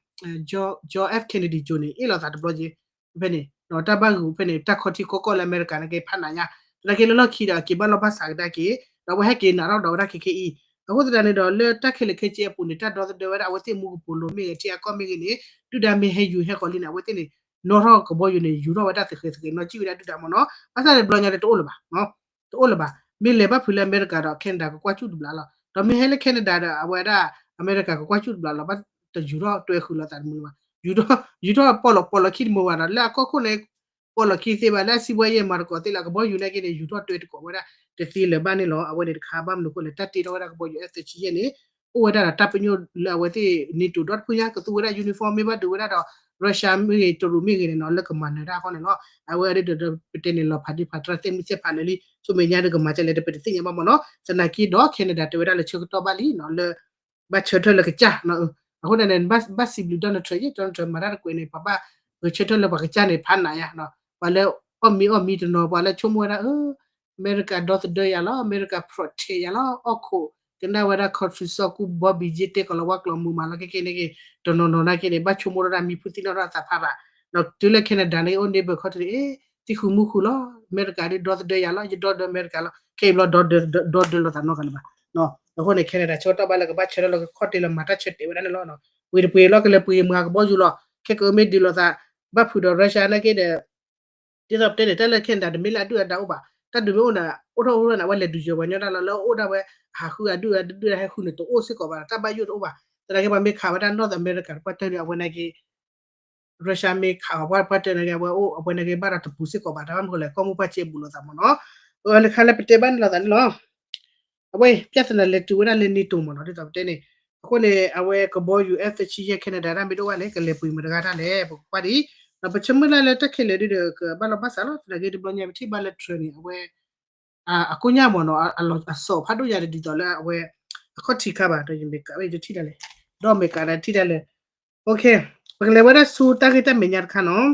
John F Kennedy ကၠိန့ၣ် အ့ၣ်လိာ်သးတဘျီက့ ဖဲန့ၣ် တၢ်ဘၣ်ဂ့ၢ်ဖဲန့ၣ် တၢ်ခီထံခီကီၢ်လၢအမဲရကၤန့ၣ်က့ဖးနးညါ သနာ်က့လၢလီၢ်ခံဒီးအက့ၤဘၣ်လီၢ်ဘၣ်စးကဒါက့ၤ ဒီးအဝဲဟဲက့ၤနးထီၣ်ဒီးဝဲဒၣ်ခဲခဲအံၤ အဃိသတးန့ၣ်ဒီး လၢတၢ်ခဲလၢာ်ခဲဆ့အပူၤန့ၣ် တၢ်ဒီသဒၢဝဲဒၣ်အဝဲသ့ၣ်မူကပိာ်လိၤမ့ၢ်ဂ့ၤ ထံအကီၢ်မ့ၢ်ဂ့ၤန့ၣ် ဒုၣ်ဒါမ့ၢ်ဟဲယူၤဟဲဃီၤလံန့ၣ် အဝဲသ့ၣ်န့ၣ် နီၣ်ထီၣ်ကဘီယူၤန့ၣ် ယူၤထီၣ်ဝဲဒၣ်သဃဲၤသဃဲၤ နီၢ်ကံၣ်ဝဲဒၣ်ဒုၣ်ဒါမ့ၢ်နီၤ ဘၣ်ဆၣ်န့ၣ်တဘျီညါဒီးတအိၣ်လၢၤဘၣ် တအိၣ်လၢၤဘၣ် မ့ၢ်လဲၤဘၣ်ဖုးလၢအမဲရကၤဒီး Canada ကကွၢ်စူၣ်တဘျီလီၤ ဒီးမ့ၢ်ဟဲလၢ Canada ဒီးအဝဲဒၣ် အမဲရကၤကကွၢ်စူၣ်တဘျီလီၤ ဘၣ်တယူၤထီၣ်တွဲဃုာ်လိာ်သးတမုာ်လၢၤဘၣ် ယူၤထီၣ်ပီၣ်လီၤပီၣ်လီၤခံတမုာ်ဘၣ်ဒီး လၢအကီၢ်ခိၣ်န့ၣ် ပီၣ်လီၤခံသ့ဘၣ် လၢအစံးဘှဲယဲၢ်မၤတကိးသ့လီၤ ကဘီယူၤန့ၣ်က့န့ၣ် ယူၤထီၣ်တွဲတကိးဝဲဒၣ်တသ့လၢၤဘၣ်န့ၣ်လီၤ အဝဲန့ၣ်တခါဘၣ်မနုၤဃိလဲၣ် တၢ်တ့ထီၣ်ဝဲဒၣ်ကဘီယူၤ F သၢဆံယဲၢ်န့ၣ် အိၣ်ဝဲဒၣ်ဒီးတၢ်ပညိၣ်လၢအဝဲသ့ၣ် NATO ဒီတဖုညါ ကသူဝဲဒၣ် uniform မ့ၢ်ဘၣ်ဒုးဝဲဒၣ်ဒီး Russia မ့ၢ်ဂ့ၤ တရူးမ့ၢ်ဂ့ၤန့ၣ်နီၤ လၢကမၤနၢၤတၢ်အဃိန့ၣ်လီၤ. အဝဲဒၣ်ဒီးပတဲန့ၣ် လီၤဖးဒံးဖးတရၢ်သ့ၣ်မုၢ်သ့ၣ်ဖးလၢာ်လံ ဆူမဲာ်ညါဒီးကမၤဒ်လဲၣ်ဒီး ပတသ့ၣ်ညါဘၣ်မ့ၢ်နီၤ. သနာ်က့ဒီး Canada တဲဝဲဒၣ်လၢဆၢကတီၢ်ဘၣ်လံနီၤ လၢ ဘၣ်ဆၢထၢၣ်လၢကစၢ် အဃိန့ၣ် ဘၣ်စံးဘျုး Donald Trump ယ့ၣ် Donald Trump မၤတၢ်တကွဲးန့ၣ် ပှၤဘၣ်ဂဲၤဆၢထၢၣ်လၢပှၤကစၢ်န့ၣ် ဖးနးယါ, ပှၤလၢအီၣ်မံအီၣ်မံတနီၤ ပှၤလၢဆိကမိၣ်ဝဲဒၣ် အၢ အမဲရကၤဒီသဒၢယၤလီၤ, အမဲရကၤ protect ယၤလီၤ, အီၣ်ခိးကနၣ်ဝဲဒၣ် country စီၤကူၣ်ဘီဘံၣ်ယ့ၣ်တဲကီးလီၤဝါကျိာ်မုာ်မးလီၤ ခဲကဲန့ၣ်က့ၤ တနီၤနီၤနာ်က့န့ၣ် ဘၣ်ဆိကမိၣ်ထီၣ်ဒၣ်မံဖုသံနီၣ်ထီၣ်သးဖးရး, ဒီးတုၤလၢ Canada န့ၣ် အိၣ် neighbor country န့ၣ် သံဃုာ်မူဃုာ်လီၤ, အမဲရကၤဒ်ဒီသဒၢယၤလီၤ, ယဒီသဒၢအမဲရကၤလီၤ, ခဲအံၤဘျီဒီသဒၢလိာ်သးနီတဂၤလၢၤဘၣ်. အဃိန့ၣ် Canada ဆၢကတီၢ်ဘၣ်လၢကဘၣ်ဆၢထၢၣ်လၢကခီၣ်တ့ၢ်လၢမၤတၢ်ဆၢတဲာ်ဝဲဒၣ်န့ၣ်လီၤ. ပှ့ၤတပှ့ၤလီၤ ကလဲၤပှ့ၤမၤကဘီယူၤလီၤ, ခဲကမ့ၢ်ဒုးလိာ်သး ဘၣ်ဖုးဒီး Russia နာ်က့ဒီး ဒ်သိးပတဲန့ၣ် တၢ်လၢ Canada တမ့ၢ်လၢအဒုၣ်အဒါအိၣ်ဘၣ်, တၢ်ဒုးမ့ၢ်အိၣ်န့ၣ် အိၣ်ထီၣ်အိၣ်ထီၣ်န့ၣ် အဝဲလဲၤဒုးယၢၤပှၤညီဒၣ်လီၤ, လၢအအိၣ်ဒၣ်ဝဲ အဟးဃုအဒုၣ်အဒါ ဒုၣ်ဒါဟဲဃုန့ၣ် တအိၣ်စ့ၢ်ကီးဘၣ်, တၢ်ဘၣ်ယိၣ်တအိၣ်ဘၣ်, သနာ်က့ပှၤမ့ၢ်ခးဝဲဒၣ် North America တပှၢ်တၢၢ်န့ၣ် အဝဲနာ်က့ Russia မ့ၢ်ခးအီၤပှၢ်တၢၢ်နာ်က့ အဝဲအိၣ် အဝဲနာ်က့ဘၣ်ဒီးတပူၤစ့ၢ်ကီးဘၣ်, တၢ်ဘၣ်မနုၤဃိလဲၣ် ကီၢ်မိၢ်ပှၢ်စဲဘူးလိာ်သးမ့ၢ်နီၤ, အဝဲန့ၣ်ခါလၢပတဲဘၣ်န့ၣ်လိာ်သးန့ၣ်လီၤ. အဝဲ ပြဿနာ လဲၤတုၤဝဲဒၣ်လၢ NATO မ့ၢ်နီၤ ဒ်သိးပတဲန့ၣ်, အဃိန့ၣ် အဝဲကဘီယူၤ F thirty-two ယဲၢ် Canada တၢ်မ့ၢ်တအိၣ်ဘၣ်န့ၣ် ကလဲၤပှ့ၤမတၤတဂၤတၢ်လဲၣ် ပကကွၢ်ဒံး, ဒီးပဆၢမုၢ်လၢ်လၢတၢ်ခဲလၢာ်ဒ်ဒီး ကဘၣ်လီၤဘၣ်စးလီၤ, သနာ်က့တဘျီညါပထံၣ်ဘၣ်လၢ Trump န့ၣ် အဝဲ အကိညၢ်မ့ၢ်နီၤ အလီၤအစီၤဖးဒိၣ်ညါဒ်သိးလၢအဝဲ အခီၣ်ထံးခါဘၣ်, ဒီးယမ့ၢ်ကးဝဲယတထံၣ်ဒၣ်လဲၣ်, ဒီးမ့ၢ်ကးဒၣ်ထံၣ်ဒၣ်လဲၣ်, ပကလဲၤဝဲဒၣ်ဆူတၢ်ဂ့ၢ်တၢ်မဲာ်ညါတခါနီၤ,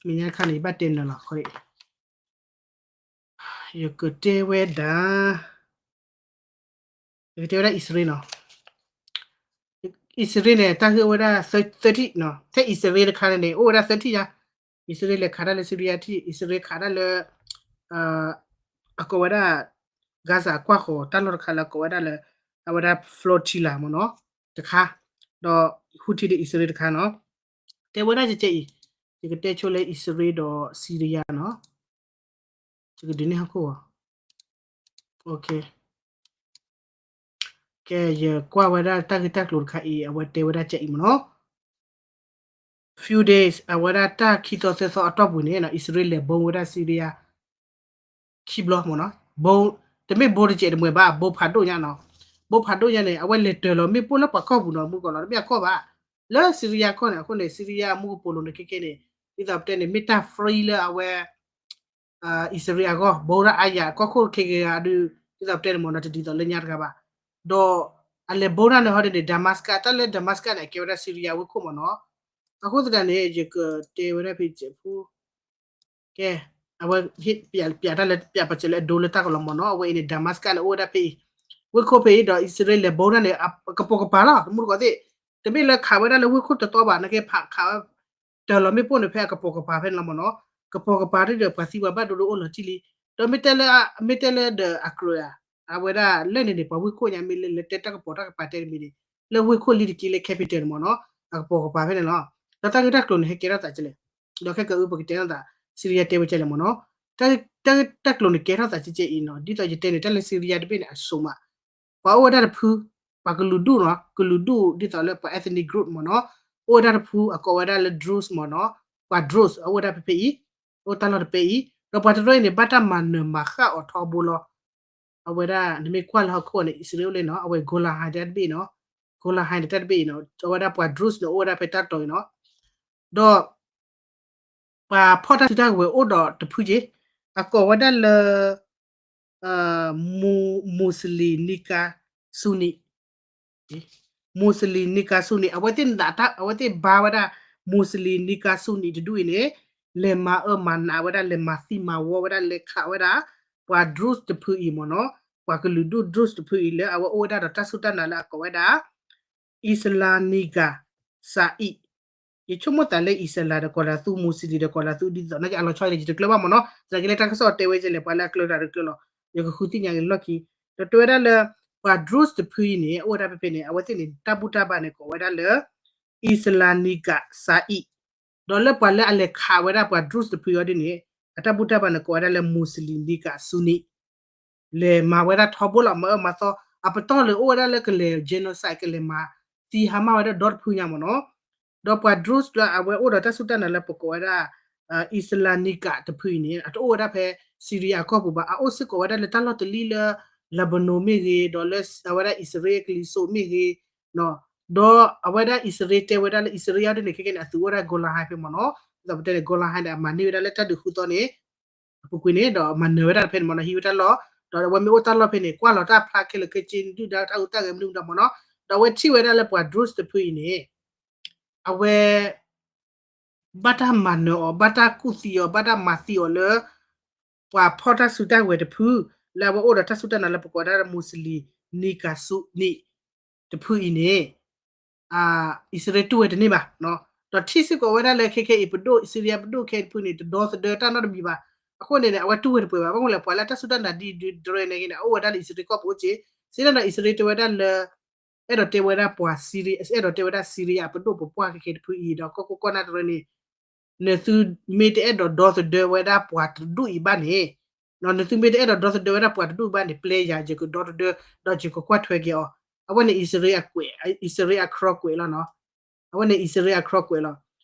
မဲာ်ညါတခါန့ၣ် ယဘၣ်တဲနၤလီၤ ယကတဲဝဲဒၣ်, ယကတဲဝဲဒၣ်အံၣ်စရ့လးနီၤ, အံၣ်စရ့လးန့ၣ် တၢ်ဂ့ၢ်အိၣ်ဝဲဒၣ် thirty နီၤ, ထဲအံၣ်စရ့လးတခါန့ၣ်န့ၣ် အိၣ်ဝဲဒၣ် thirty ယါ, အံၣ်စရ့လးလဲၤခးတၢ်လၢ Syria ထံၣ်, အံၣ်စရ့လးခးတၢ်လၢ အကိးဝဲဒၣ် Gaza ကွၢ်ဃီၤတၢ်လီၢ်တခါလၢအကိးဝဲဒၣ်လၢ အဝဲဒၣ် flotilla မ့ၢ်နီၤ, တခါ, ဒီး Houthi ဒီးအံၣ်စရ့လးတခါနီၤ, တဲဝဲဒၣ်ကဲကဲအံၤ, ယကတဲဆိလၢအံၣ်စရ့လးဒီး Syria နီၤ, ယကဒုးနဲၣ်ဟီၣ်ခိၣ်အီၤ, ကဲ ယကွၢ်ဝဲဒၣ်တၢ်ဂ့ၢ်တၢ်ကျိၤတခါအံၤ အဝဲတဲဝဲဒၣ်ကဲအံၤမ့ၢ်နီၤ, few days အဝဲဒၣ်တၢ်ခံသီသၢသီအတီၢ်ပူၤန့ၣ် အံၣ်စရ့လးလဲၤ bomb ဝဲဒၣ် Syria ခံဘျီမ့ၢ်နီၤ, bomb တမ့ၢ် bomb တစဲးတမှဲၤဘၣ်, bomb ဖးဒိၣ်ညါနီၤ, bomb ဖးဒိၣ်ညါန့ၣ် အဝဲလဲၤတၢၤလီၤမ့ၣ်ပိၢ်လၢပှၤကီၢ်ပူၤနီၤ, မုၢ်ကီးလီၤ တမ့ၢ်အကီၢ်ဘၣ်, လၢ Syria ကီၢ်န့ၣ် အဃိန့ၣ် Syria အမူကပိာ်လိၤန့ၣ် ခဲကဲန့ၣ် ဒ်သိးပတဲန့ၣ် မ့ၢ်တၢ် free လၢအဝဲ အံၣ်စရ့လးအဂီၢ် bomb ဒၣ်အါယၤ ကီၢ်ခိၣ်ခဲကဲဂၤဒုး ဒ်သိးပတဲန့ၣ်မ့ၢ်နီၤ တဒ်သိးလၢညါတဂၤဘၣ်, ဒီးအလဲၤ bomb ဒၣ်န့ၣ်ဟီဒ်န့ၣ် Damascus တၢ်လၢ Damascus န့ၣ် အကဲဝဲဒၣ် Syria ဝ့ၢ်ခိၣ်မ့ၢ်နီၤ, အဃိသတးန့ၣ် ယကတဲဝဲဒၣ်ဖဲစဲးဖိ ကဲ, အဝဲ ပျးတၢ်လၢ ပျးပာ်စၢၤလၢအဒိလၢတၢ်ကလီၤမ့ၢ်နီၤ, အဝဲအံၤန့ၣ် Damascus န့ၣ် အိၣ်ဝဲဒၣ်ဖဲအံၤ, ဝ့ၢ်ခိၣ်ဖဲအံၤ ဒီးအံၣ်စရ့လးလဲၤ bomb ဒၣ်န့ၣ် ကပိာ်ကပၤလီၤ, တမူတကိးသ့ၣ်, တမ့ၢ်လၢခးဝဲဒၣ်လၢဝ့ၢ်ခိၣ်တတီဘၣ်, နာ်က့ဖးခးဝဲ တၢၤလီၤမ့ၣ်ပိၢ်န့ၣ် ဖဲအကပိာ်ကပၤဖဲန့ၣ်လီၤမ့ၢ်နီၤ, ကပိာ်ကပၤဒ်ဒီးပှၤသံပှၤဘၣ်ဒိဒိအိၣ်လီၤတံၢ်လံ, ဒီးမ့ၢ်တဲလၢ မ့ၢ်တဲလၢဒီးအကြၢးဧါ, အဝဲဒၣ်လၢန့ၣ်န့ၣ် ပှၤဝ့ၢ်ခိၣ်ညါမ့ၢ်လၢ လၢတဲတၢ်ကပိာ်တၢ်ကပၤတဲတမံၤန့ၣ်, လၢဝ့ၢ်ခိၣ်လံတက့ၢ်လၢ capital န့ၣ်မ့ၢ်နီၤ, အကပိာ်ကပၤဖဲန့ၣ်လီၤ, ဒီးတၢ်ဂ့ၢ်တၢ်ကျိၤန့ၣ် ဟဲကဲထီၣ်သးကလဲၣ်, ဒီးခဲကၢအုပကတဲထီၣ်သး Syria တဲဝဲကလဲၣ်မ့ၢ်နီၤ, တၢ်ဂ့ၢ်တၢ်ကျိၤန့ၣ်ကဲထီၣ်သးကဲကဲအံၤနီၤ, ဒ်သိးယတဲန့ၣ် တၢ်လၢ Syria တဘ့ၣ်န့ၣ် အစိၤမး ပှၤအိၣ်ဝဲဒၣ်တဖု, ပှၤကလုာ်ဒူၣ်နီၤ, ကလုာ်ဒူၣ်ဒ်သိးလၢပှၤ ethnic group မ့ၢ်နီၤ, အိၣ်ဝဲဒၣ်တဖု အကိးဝဲဒၣ်လၢ Druze မ့ၢ်နီၤ, ပှၤ Druze အိၣ်ဝဲဒၣ်ဖဲဖဲအံၤ, အိၣ်တၢ်လီၢ်တပဲအံၤ, ဒီးပှၤတရၢအံၤန့ၣ် ဘၣ်တၢ်မၤနၢၤမၤဃၣ်အီၤထီဘိလီၤ. အဝဲဒၣ် နမ့ၢ်ကွၢ်လၢဟီၣ်ခိၣ်န့ၣ် အံၣ်စရ့လးအိၣ်လၢနီၤ, အဝဲ Golan Heights တၢ်တဘ့ၣ်အံၤနီၤ, Golan Heights တၢ်တဘ့ၣ်အံၤနီၤ, အဝဲဒၣ်ပှၤ Druze န့ၣ် အိၣ်ဝဲဒၣ်ဖဲတၢ်တီၤအံၤနီၤ, ဒီး ပှၤဖီၣ်တၢ်စုတၢ်ကဝဲၤအိၣ်ဒီးတဖုက့ၢ်, အကိးဝဲဒၣ်လၢ Muslim Niqab Sunni, Muslim Niqab Sunni အဝဲသ့ၣ်နသးတၢ် အဝဲသ့ၣ်ဘါဝဲဒၣ် Muslim Niqab Sunni တဒူၣ်အံၤန့ၣ် လဲၤမၤအၢမၤနးဝဲဒၣ် လဲၤမၤသံမၤဝီဝဲဒၣ် လဲၤခးဝဲဒၣ် ပှၤ Druze တဖုအံၤမ့ၢ်နီၤ, ပှၤကလုာ်ဒူၣ် Druze တဖုအံၤလၢအဝဲအိၣ်ဝဲဒၣ်ဒီးတၢ်စူၢ်တၢ်နာ်လၢအကိးဝဲဒၣ် Islamnagar Saeed, ယဆိကမိၣ်သးလၢ Islam ဒီးကိးလၢသူ Muslim ဒီးကိးလၢသူ ဒ်သိးနာ်က့ အလီၤဆီအံၤန့ၣ် ယတကျၢၤဘၣ်မ့ၢ်နီၤ, သနာ်က့လၢတၢ်ကစီၣ်တဲဝဲကဲလဲၣ် ပှၤလၢအကျၢၤတၢ်တကျၢၤလီၤ, ယကဃုသ့ၣ်ညါက့ၤလီၢ်ခံ, ဒီးတဲဝဲဒၣ်လၢ ပှၤ Druze တဖုအံၤန့ၣ် အိၣ်ဝဲဒၣ်ဖဲဖဲန့ၣ် အဝဲသ့ၣ်န့ၣ် တၢ်ဘူၣ်တၢ်ဘါန့ၣ် ကိးဝဲဒၣ်လၢ Islamnagar Saeed, ဒီးလၢပှၤလၢအလဲၤခးဝဲဒၣ်ပှၤ Druze တဖုအံၤဒ်န့ၣ် အတၢ်ဘူၣ်တၢ်ဘါန့ၣ် ကိးဝဲဒၣ်လၢ Muslim Niqab Sunni လဲၤမၤဝဲဒၣ်ထီဘိလီၤ မၤအၢမၤသီ, အပတီၢ်လၢအိၣ်ဝဲဒၣ်လၢကလဲၤ genocide ကလဲၤမၤသံဟါမၢ်ဝဲဒၣ်ဒီတဖုညါမ့ၢ်နီၤ, ဒီးပှၤ Druze လၢအဝဲအိၣ်ဒီးတၢ်စူၢ်တၢ်နာ်လၢပကိးဝဲဒၣ် Islamnagar တဖုအံၤန့ၣ် အတအိၣ်ဝဲဒၣ်ဖဲ Syria အကီၢ်ပူၤဘၣ်, အအိၣ်စ့ၢ်ကီးဝဲဒၣ်လၢတၢ်လီၢ်တလံလၢ Lebanon မ့ၢ်ဂ့ၤ, ဒီးလၢအဝဲဒၣ်အံၣ်စရ့လးကလံၤစိးမ့ၢ်ဂ့ၤ, ဒီးအဝဲဒၣ်အံၣ်စရ့လးတဲဝဲဒၣ်လၢအံၣ်စရ့လးအီၤဒ်န့ၣ် ခဲကဲန့ၣ် အသုးအိၣ်ဝဲဒၣ် Golan Heights ဖဲမ့ၢ်နီၤ, ဒ်သိးပတဲန့ၣ် Golan Heights န့ၣ် အမၤန့ၢ်ဝဲဒၣ်လၢတၢ်ဒုးဃုသီန့ၣ် အပူၤကွံာ်န့ၣ် ဒီးမၤနၢၤဝဲဒၣ်ဖဲန့ၣ်မ့ၢ်နီၤ, ဟံးဝဲတၢ်လီၢ်, ဒီးအဝဲမ့ၢ်အိၣ်တၢ်လီၢ်ဖဲန့ၣ် ကွၢ်လီၤတၢ်ဖျါခဲလၢာ်ခဲဆ့ ဒုၣ်ဒါတၢ်ဟူးတၢ်ဂဲၤမနုၤမတၤမ့ၢ်နီၤ, ဒီးအဝဲထံၣ်ဝဲဒၣ်လၢပှၤ drone တဖုအံၤန့ၣ် အဝဲ ဘၣ်တၢ်မၤနၢၤအီၤ, ဘၣ်တၢ်ကူၣ်သံအီၤ, ဘၣ်တၢ်မၤသံအီၤလၢ ပှၤဖီၣ်တၢ်စုတၢ်ဝဲၤတဖု, လၢအဝဲအိၣ်ဒီးတၢ်စူၢ်တၢ်နာ်လၢပကိးဝဲဒၣ် Muslim နံၤကၤဆူနံၤ တဖုအံၤန့ၣ် အံၣ်စရ့လးတူၢ်ဝဲတန့ၢ်ဘၣ်. ဒီးထံၣ်စ့ၢ်ကီးဝဲဒၣ်လၢခဲခဲအံၤ ပဒိၣ် Syria ပဒိၣ်ခဲအံၤတဖုန့ၣ် တဒီသဒၢတၢ်နီတမံၤဘၣ်. အဃိန့ၣ်န့ၣ် အဝဲတူၢ်ဝဲတပှဲၤဘၣ်. ဘၣ်မနုၤလဲၣ် ပှၤလၢတၢ်စူၢ်တၢ်နာ်ဒ်ဒ်ရဲၣ်န့ၣ်ဂ့ၤန့ၣ် အအိၣ်ဝဲဒၣ်လၢအံၣ်စရ့လးကီၢ်ပူၤအိၣ်က့, စံးဒၣ်ဒီးအံၣ်စရ့လးတဲဝဲဒၣ်လၢ အဲၣ်ဒိးတဲဝဲဒၣ်ပှၤ Syria, အဲၣ်ဒိးတဲဝဲဒၣ် Syria ပဒိၣ်ပပှၢ်ခဲခဲတဖုအံၤ ဒီးကီၢ်ခိၣ်ကီၢ်နၢ်တရၢန့ၣ် နသုမ့ၢ်တအဲၣ်ဒိးဒီသဒၢဝဲဒၣ်ပှၤတဒူၣ်အံၤဘၣ်န့ၣ်, နသုမ့ၢ်တအဲၣ်ဒိးဒီသဒၢဝဲဒၣ်ပှၤတဒူၣ်ဘၣ်န့ၣ် ပျဲယၤ ယကဒီသဒၢ ဒီးယကကွၢ်ထွဲက့ၤအီၤ. အဝဲန့ၣ်အံၣ်စရ့လးအကွဲး, အံၣ်စရ့လးအခီကွဲးလီၤနီၤ. အဝဲန့ၣ်အံၣ်စရ့လးအခီကွဲးလီၤ.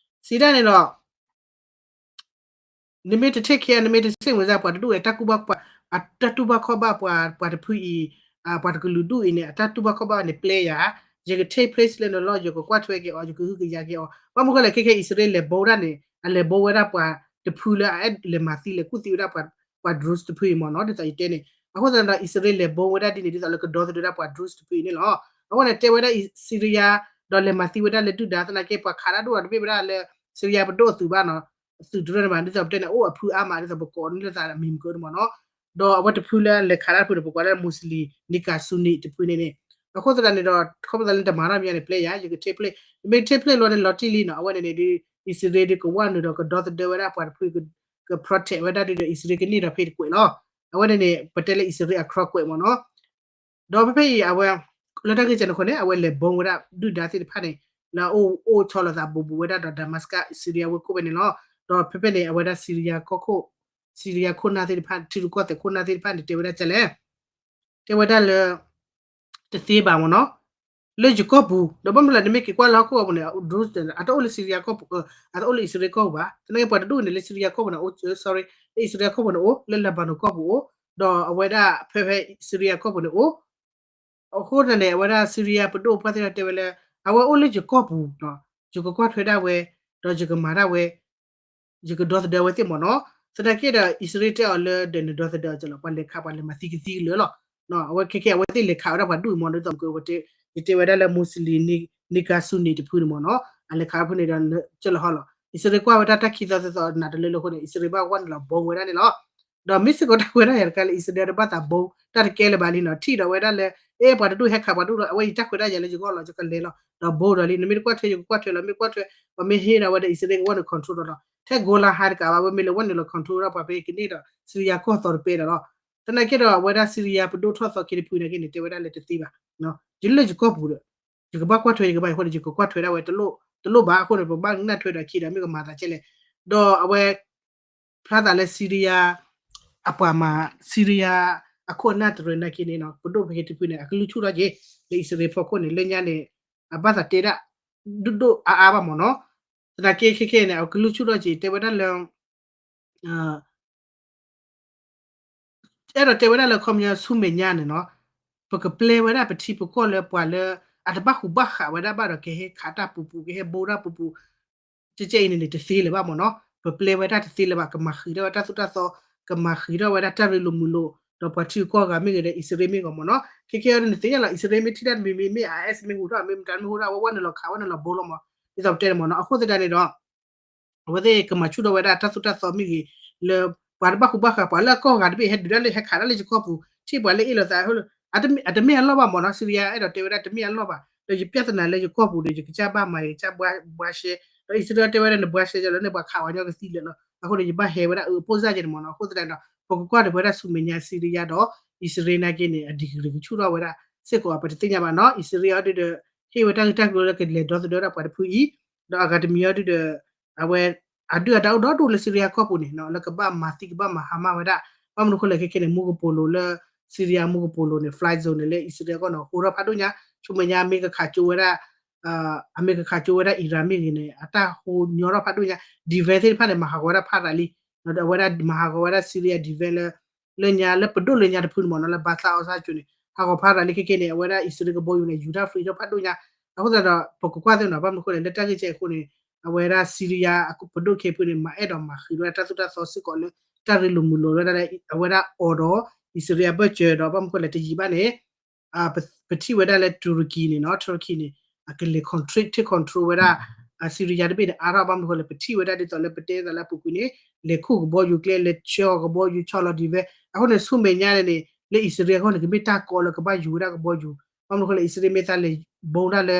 စံးဒၣ်န့ၣ်ဒီး နမ့ၢ်တ take care, နမ့ၢ်တ စိတ်ဝင်စား ပှၤတဒူၣ်အံၤ တၢ်ကူၣ်ဘၣ်, အတၢ်တူၢ်ဘၣ်ခီၣ်ဘၣ်ပှၤ, ပှၤတဖုအံၤ, ပှၤတကလုာ်ဒူၣ်အံၤန့ၣ် အတၢ်တူၢ်ဘၣ်ခီၣ်ဘၣ်န့ၣ် ပျဲယၤ, ယက take place လၢနလီၢ် ယကကွၢ်ထွဲက့ၤအီၤ ယကဟုကယာ်က့ၤအီၤ. ဘၣ်မနုၤဃိလဲၣ် ခဲခဲအံၣ်စရ့လးလဲၤဘိးဝဲဒၣ်န့ၣ် အလဲၤဘိးဝဲဒၣ်ပှၤတဖုလၢအအဲၣ်လဲၤမၤသံလဲၤကူၣ်သံဝဲဒၣ်ပှၤ, ပှၤ drone တဖုအံၤမ့ၢ်နီၤ ဒ်သိးယတဲန့ၣ်. အဃိသတးဒီး အံၣ်စရ့လးလဲၤဘိးဝဲဒၣ်ဒ်န့ၣ် ဒ်သိးလၢကဒီသဒၢဒၣ်ပှၤ drone တဖုအံၤန့ၣ်လီၤ. အဃိန့ၣ် တဲဝဲဒၣ် Syria ဒီးလဲၤမၤသံဝဲဒၣ်လၢဒုၣ်ဒါ သနာ်က့ ပှၤခးတၢ်ဒိၣ်ဒီးတမ့ၢ်ဝဲဒၣ်လၢ Syria ပဒိၣ်အသုးဘၣ်နီၤ, အသုးတရၢန့ၣ်မး ဒ်သိးပတဲန့ၣ် အိၣ်အဖုအါမး ဒ်သိးပကိးန့ၢ်လၢသးအမံၤမုၢ်ကၢန့ၣ်မ့ၢ်နီၤ. ဒီးအဝဲတဖုလၢလဲၤခးတၢ်တဖုန့ၣ် ပကိးလၢ Muslim နံၤကၤဆူနံၤတဖုန့ၣ်န့ၣ်. အဃိသတးန့ၣ်ဒီး ခီဖျိလၢတမၤတၢ်မံၤန့ၣ် ပျဲယၤ ယက take place, မ့ၢ် take place လီၤန့ၣ် လီၤတံၢ်လံနီၤ. အဝဲန့ၣ်န့ၣ်ဒီး အံၣ်စရ့လးဒီးကဝဲနုာ်ဒီးကဒီသဒၢဝဲဒၣ်ပှၤတဖု က protect ဝဲဒၣ်ဒီး အံၣ်စရ့လးကန့ၢ်ဒီးဖဲတကွဲးလီၤ. အဝဲန့ၣ်န့ၣ် ပတဲလၢအံၣ်စရ့လး အကြံကွဲးမ့ၢ်နီၤ. ဒီးဖဲဖဲအံၤ အဝဲ လၢတၢ်ဂ့ၢ်ကဲန့ၣ်အဃိန့ၣ် အဝဲလဲၤဘိးဝဲဒၣ်ဒုၣ်ဒါသ့ၣ်တဖၣ်န့ၣ် လၢအအိၣ်ဆီလီၤသးဘူးဘူးဝဲဒၣ်ဒီး Damascus Syria ဝ့ၢ်ခိၣ်ဖဲန့ၣ်လီၤ. ဒီးဖဲဖဲန့ၣ် အဝဲဒၣ် Syria ကီၢ်ခိၣ်, Syria ခိၣ်နၢ်သ့ၣ်တဖၣ် ထံရူၢ်ကီၢ်သဲးခိၣ်နၢ်သ့ၣ်တဖၣ်န့ၣ် တဲဝဲဒၣ်ဒ်လဲၣ်, တဲဝဲဒၣ်လၢ တသ့ဘၣ်မ့ၢ်နီၤ, လၢယကီၢ်ပူၤ, ဒီးဘၣ်မနုၤလဲၣ် နမ့ၢ်က့ၤကွၢ်လၢဟီၣ်ခိၣ်အပူၤန့ၣ် drone အတအိၣ်လၢ Syria ကီၢ်ပူၤ, အတအိၣ်လၢအံၣ်စရ့လးကီၢ်ပူၤဘၣ်. သနာ်က့ပှၤတဒူၣ်န့ၣ် လၢ Syria ကီၢ်ပူၤန့ၣ်အိၣ်, sorry, လၢအံၣ်စရ့လးကီၢ်ပူၤန့ၣ်အိၣ်, လၢ Lebanon ကီၢ်ပူၤအိၣ်, ဒီးအဝဲဒၣ်ဖဲဖဲ Syria ကီၢ်ပူၤန့ၣ်အိၣ်. အဃိသတးန့ၣ် အဝဲဒၣ် Syria ပဒိၣ်ပှၢ်သ့ၣ်တဖၣ်တဲဝဲလၢ အဝဲအိၣ်လၢယကီၢ်ပူၤ, ယကကွၢ်ထွဲဒၣ်ဝဲ, ဒီးယကမၤဒၣ်ဝဲ ယကဒီသဒၢဝဲသ့ၣ်မ့ၢ်နီၤ. သနာ်က့ဒီး အံၣ်စရ့လးတဲအီၤလၢဒီးနဒီသဒၢအီၤလီၤ, ပှၤလဲၤခး ပှၤလဲၤမၤသံကသံကလၢာ်လီၤ. အဝဲခဲခဲအဝဲသ့ၣ်လဲၤခးဝဲဒၣ်ပှၤဒူၣ်အံၤမ့ၢ်နီၤ, ဒ်သိးမ့ၢ်က ယတဲဝဲဒၣ်လၢ Muslim နံၤကၤဆူနံၤတဖုန့ၣ်မ့ၢ်နီၤ, အလဲၤခးဖုန့ၣ်ဒီး ကၢၢ်လီၤဟီလီၤ. အံၣ်စရ့လးကွၢ်ဝဲဒၣ်တၢ်ခံသီသၢသီနးတလၢလၢအဃိန့ၣ် အံၣ်စရ့လးဘၣ်ဝဲနုာ်လီၤဘိးဝဲဒၣ်န့ၣ်လီၤ. ဒီးမ့ၢ်စ့ၢ်ကီးတၢ်ဝဲဒၣ်ယၤတခါလၢ အံၣ်စရ့လးတဘၣ်သးဘိး တၢ်တကဲလၢၤဘၣ်လံနီၤ, ထံၣ်ဒီးဝဲဒၣ်လၢ အဲ ပှၤတဒူၣ်ဟဲခးပှၤဒူၣ်လီၤ, အဝဲအံၤတၢ်ခွဲးတၢ်ယာ်လၢယဂီၢ်လီၤ, ယကလဲၤလီၤ, ဒီးဘိးဒီးလံ, နမ့ၢ်တကွၢ်ထွဲ ယကကွၢ်ထွဲလီၤ, မ့ၢ်ကွၢ်ထွဲ ပှၤမ့ၢ်ဟ့ၣ်ဒီးဝဲဒီး အံၣ်စရ့လးကဝဲနုာ် control ဒီးလီၤ, ထဲ Golan Heights တကးဘၣ်, ဝဲမ့ၢ်လဲၤဝဲနုာ်လီၤ control ဒီးပှၤဖဲကန့ၢ်ဒီး Syria ကီၢ်သီတပဲဒီးလီၤ. သနာ်က့ဒီး အဝဲဒၣ် Syria ပဒိၣ်ထီၣ်သီခ့တဖုန့ၣ်က့န့ၣ် တဲဝဲဒၣ်လၢတသ့ဘၣ်, ယလၢယကီၢ်ပူၤဒီး ယကဘၣ်ကွၢ်ထွဲ ယကဘၣ်အဃိန့ၣ် ယကကွၢ်ထွဲဒၣ်ဝဲ တလိၣ်ဘၣ်အဃိန့ၣ် ပဘၣ်နၢ်ထွဲဒီးခံဒီး မ့ၢ်ကမၤသးကဲလဲၣ်, ဒီးအဝဲ ဖျါသးလၢ Syria အပှၤမၤ Syria အခိၣ်အနၢ်တရၢနာ်က့န့ၣ်နီၤ, ပဒိၣ်ဖဲခ့တဖုန့ၣ် အကလုၢ်ဆူၣ်ထီၣ်က့ၤ လၢအံၣ်စရ့လးဖီခိၣ်န့ၣ် လၢညါန့ၣ် အဘၣ်သးတဲဒၣ် ဒိၣ်ဒိၣ်အါအါဘၣ်မ့ၢ်နီၤ. သနာ်က့ခဲခဲန့ၣ် အကလုၢ်ဆူၣ်ထီၣ်က့ၤ တဲဝဲဒၣ်လၢ အဲၣ်ဒိးတဲဝဲဒၣ်လၢ ခီပညီဆူမဲာ်ညါန့ၣ်နီၤ, ပကပျဲဝဲဒၣ်ပထံပကီၢ်လၢပှၤလၢ အတဘၣ်ဃူဘၣ်ဃးဝဲဒၣ်ဘၣ်ဒီး ကဟဲခးတၢ်ပူၤပူၤ ကဟဲဘိးတၢ်ပူၤပူၤ ကဲကဲအံၤန့ၣ်န့ၣ် တသ့လၢၤဘၣ်မ့ၢ်နီၤ, ပပျဲဝဲဒၣ်တသ့လၢၤဘၣ်, ကမၤဃံးထီၣ်ဝဲတၢ်သိၣ်တၢ်သီ, ကမၤဃံးထီၣ်ဝဲဒၣ်တၢ်ရ့လိာ်မုာ်လိာ်, ဒီးပှၤထံဂုၤကီၢ်ဂၤမ့ၢ်ဂ့ၤဒီး အံၣ်စရ့လးမ့ၢ်ဂ့ၤမ့ၢ်နီၤ, ခဲခဲအံၤန့ၣ်သ့ၣ်ညါလီၤ, အံၣ်စရ့လးမ့ၢ်ထံၣ်တၢ်တမံၤမံၤ မ့ၢ် IS မ့ၢ်ဟူးထီၣ် မ့ၢ်မတၤမ့ၢ်ဟူးထီၣ် အဝဲဝဲနုာ်လီၤခး ဝဲနုာ်လီၤဘိးလီၤမး, ဒ်သိးပတဲန့ၣ်မ့ၢ်နီၤ, အဃိသတးန့ၣ်ဒီး အဝဲသ့ၣ်ကမၤဆူၣ်ထီၣ်ဝဲဒၣ်တၢ်သိၣ်တၢ်သီမ့ၢ်ဂ့ၤ, လၢပှၤတဘၣ်ဃူဘၣ်ဃး ပှၤလၢအကီၢ်ဂၤတဘ့ၣ် ဟဲဒုးတၢ်လၢဟဲခးတၢ်လၢယကီၢ်ပူၤ ထံၣ်ပှၤလၢအ့ၣ်လိာ်သး အတမ့ၢ်အလီၢ်ဘၣ်မ့ၢ်နီၤ, Syria အဲၣ်ဒိးတဲဝဲဒၣ်တမ့ၢ်အလီၢ်ဘၣ်, ဒီးယပြဿနာလၢယကီၢ်ပူၤဒီး ယကစၢ်ဘၣ်မၤ ယကစၢ်ဘှါရှဲ, ဒီးအံၣ်စရ့လးတဲဝဲဒၣ်န့ၣ် ဘှါရှဲလၢန့ၣ် ပှၤခးဝဲညီကသံလၢာ်လီၤ, အဃိန့ၣ် ယဘၣ်ဟဲဝဲဒၣ်အပိၢ်စၢ်ကဲန့ၣ်မ့ၢ်နီၤ, အဃိသတးဒီး ပကကွၢ်ဒီးပဝဲဒၣ်ဆူမဲာ်ညါ Syria ဒီး အံၣ်စရ့လး နာ်က့န့ၣ် အ degree ကဆူၣ်ထီၣ်ဝဲဒၣ်စ့ၢ်ကီး ပတသ့ၣ်ညါဘၣ်နီၤ, အံၣ်စရ့လးအီၤဒုဒီး ဟ့ၣ်ဝဲတၢ်ဂ့ၢ်တၢ်ကျိၤလၢကလဲၤဒီသဒၢဒၣ်ပှၤတဖုအံၤ, ဒီးအဂၤတမံၤအီၤဒုဒီး အဝဲ အဒုၣ်အဒါအိၣ်ဒီဒူၣ်လၢ Syria ကီၢ်ပူၤန့ၣ် လၢကဘၣ်မၤသံကဘၣ်မၤဟါမၢ်ဝဲဒၣ်, ဘၣ်မနုၤအဃိလဲၣ်ခဲခဲန့ၣ် မူကပိာ်လိၤလၢ Syria မူကပိာ်လိၤန့ၣ် fly zone န့ၣ်လၢအံၣ်စရ့လးကီၢ်န့ၣ် ဟိးထီၣ်ဖးဒိၣ်ညါ, ဆူမဲာ်ညါအမ့ၢ်ကခးကၠိဝဲဒၣ် အမ့ၢ်ကခးကၠိဝဲဒၣ် Iran မ့ၢ်ဂ့ၤန့ၣ် အတၢ်ဟိးညီထီၣ်ဖးဒိၣ်ညါ, defense သ့ၣ်တဖၣ်န့ၣ် မၤဟးဂီၤဝဲဒၣ်ဖးရၤလံ, ဒီးအဝဲဒၣ်မၤဟးဂီၤဝဲဒၣ် Syria defense လၢ လၢညါလၢပဒိၣ်လၢညါတဖုန့ၣ်မ့ၢ်နီၤ လၢဘါသးအီၣ်စၢ်ကၠိန့ၣ် ဟးဂီၤဖးရၤလံခဲခဲန့ၣ် အဝဲဒၣ်အံၣ်စရ့လးကဘီယူၤန့ၣ် ယူၤတၢ် free ထီၣ်ဖးဒိၣ်ညါ. အဃိသတးဒီး ပကကွၢ်သ့ၣ်နီၤ ဘၣ်မနုၤအဃိန့ၣ် လၢတၢ်ဂ့ၢ်ကဲအဃိန့ၣ် အဝဲဒၣ်စံရံယါပဒိၣ်ခဲအံၤဖုန့ၣ် မၤအဲၣ်ဒိးမၤဃံးဝဲဒၣ်တၢ်သိၣ်တၢ်သီစ့ၢ်ကီးလၢ တၢ်ရ့လိာ်မုာ်လိာ်ဝဲဒၣ်လၢ အဝဲဒၣ်အိၣ်ဒီး အံၣ်စရ့လးအဘၢၣ်စၢၤဒီး ဘၣ်မနုၤအဃိလဲၣ် တယံာ်ဘၣ်န့ၣ် ပထံၣ်ဝဲဒၣ်လၢတူရကံန့ၣ်နီၤ တူရကံန့ၣ် အကလဲၤ control take control ဝဲဒၣ် အစံရံယါတဘ့ၣ်န့ၣ် အါထီၣ်ဘၣ်မနုၤအဃိလဲၣ် ပထံၣ်ဝဲဒၣ်ဒ်သိးလၢပတဲသးလၢအပူၤကွံာ်န့ၣ် လဲၤခူၣ်ကဘီယူၤကျဲ လဲၤဆှၢကဘီယူၤဆီလီၤဒံးဝဲ အဃိန့ၣ် ဆူမဲာ်ညါန့ၣ်န့ၣ် လၢအံၣ်စရ့လးအဂီၢ်န့ၣ် ကမ့ၢ်တၢ်ကီလၢကဘၣ်ယူၤဝဲဒၣ်ကဘီယူၤ ဘၣ်မနုၤအဃိလဲၣ် အံၣ်စရ့လးမ့ၢ်သးလဲၤဘီဒၣ်လၢ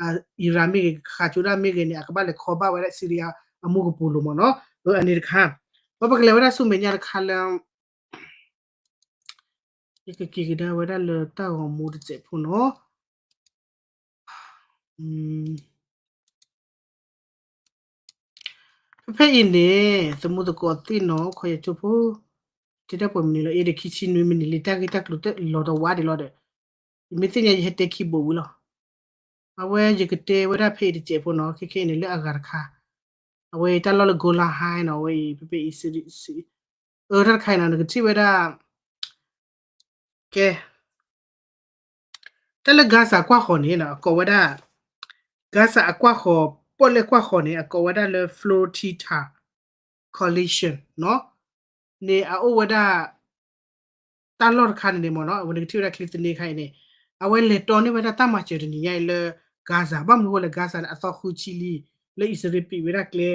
အံရၣ်မ့ၢ်ဂ့ၤ ဃးကၠိဒၣ်မ့ၢ်ဂ့ၤန့ၣ် အကဘၣ်လဲၤခီဘၣ်ဝဲဒၣ်စံရံယါအမူကပိာ်လိၤမ့ၢ်နီၤ အန့ၣ်တခါ ပကလဲၤဝဲဒၣ်ဆူမဲာ်ညါတခါလၢ ယကက့ၤကဒါဝဲဒၣ်လၢတၢ်ဂီၤမူတစဲးဖိနီၤ ဖဲဖဲအံၤန့ၣ် သမူသကိးသ့ၣ်နီၤ ခီယဆိဖိ တတဲပှဲၤမံးနံးလီၤ အ့ဒီးခံဆံနွံမံးနံးလံ တၢ်ဂ့ၢ်တၢ်ကျိၤလီၤတဝါဒံးလီၤဒီး ယမ့ၢ်သ့ၣ်ညါယဟဲတဲခံဘိးဝံၤလီၤ အဝဲယကတဲဝဲဒၣ်ဖဲအံၤတစဲးဖိနီၤ ခဲခဲအံၤန့ၣ်လၢအဂၤတခါ အဝဲတၢ်လီၢ်လၢ Golan Heights နီၤ အဝဲအံၤ ဖဲဖဲအံၤ အၢ တၢ်တခါအံၤနီၤ နကထံၣ်ဝဲဒၣ် ကဲ တၢ်လၢ Gaza ကွၢ်ဃီၤန့ၣ် အကိးဝဲဒၣ် Gaza အကွၢ်ဃီၤ ပီၣ်လဲၣ်ကွၢ်ဃီၤန့ၣ် အကိးဝဲဒၣ်လၢ Flotilla Coalition နီၤ န့ၣ်အအိၣ်ဝဲဒၣ် တၢ်လီၢ်တခါန့ၣ်န့ၣ်မ့ၢ်နီၤ အဝဲန့ၣ်ကထံၣ်ဝဲဒၣ်ချံသန့ခါအံၤန့ၣ် အဝဲလဲၤတီန့ၢ်ဝဲဒၣ်တၢ်မၤစၢၤတနံၤညါအံၤလၢ Gaza ဘၣ်မနုၤအဃိလဲၣ် Gaza န့ၣ် အသီဃုဆံလံ လၢအံၣ်စရ့လးပံးဝဲဒၣ်ကျဲ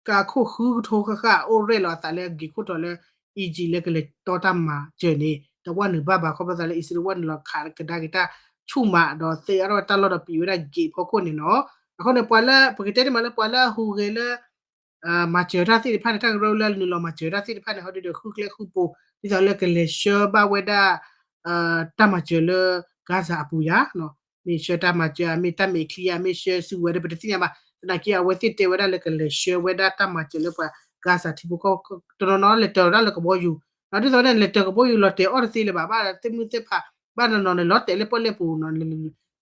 ကးခိၣ်ဃုကထိဃၣ်ဃၣ် အိၣ်ရဲၣ်လီၤအသးလၢအဂ့ၤခိၣ်တီလၢ Egypt လၢကလဲၤတီတၢ်မၤစၢၤန့ၣ် တဝၣ်နုာ်ဘၣ်ဘၣ် ခီဖျိသးလၢအံၣ်စရ့လးဝၣ်နုာ်လီၤခးကဒါက့ၤတၢ် ဆူၣ်မးဒီးသ့အါထီၣ်ဝဲတၢ်လီၢ်ဒီးပံးဝဲဒၣ် gate ဖီခိၣ်န့ၣ်နီၤ. အဃိန့ၣ် ပှၤလၢ ပကတဲတ့ၢ်မးလၢပှၤလၢအဟူးဂဲၤလၢ မၤစၢၤတၢ်သ့ၣ်တဖၣ်န့ၣ် တၢ်ကရၢလၢနုာ်လီၤမၤစၢၤတၢ်သ့ၣ်တဖၣ်န့ၣ် ဟီဒုဒီးဃုကျဲဃုပိၤ ဒ်သိးလၢကလဲၤဆှၢဘၣ်ဝဲဒၣ် တၢ်မၤစၢၤလၢ Gaza အပူၤယါ မ့ၢ်ဆှၢတၢ်မၤစၢၤ မ့ၢ်တၢ်မဲာ်ချံဧါ မ့ၢ်ဆှၢစုဝဲဒီး ပတသ့ၣ်ညါဘၣ်. သနာ်က့ အဝဲသ့ၣ်တဲဝဲဒၣ်လၢကလဲၤဆှၢဝဲဒၣ်တၢ်မၤစၢၤလၢပှၤ Gaza ထံဖိကီၢ်ဖိ တနီၤနီၤလဲၤတၢၤဝဲဒၣ်လၢကဘီယူၤ ဒ်သိးန့ၣ် လဲၤတၢၤကဘီယူၤလီၤတဲာ်အီၣ်တသ့လၢၤဘၣ် ဘၣ်သ့ၣ်မုၢ်သ့ၣ်ဖး ဘၣ်နီၤနီၤန့ၣ် လီၤတဲာ်လၢပီၣ်လဲၣ်ပူၤနီၤ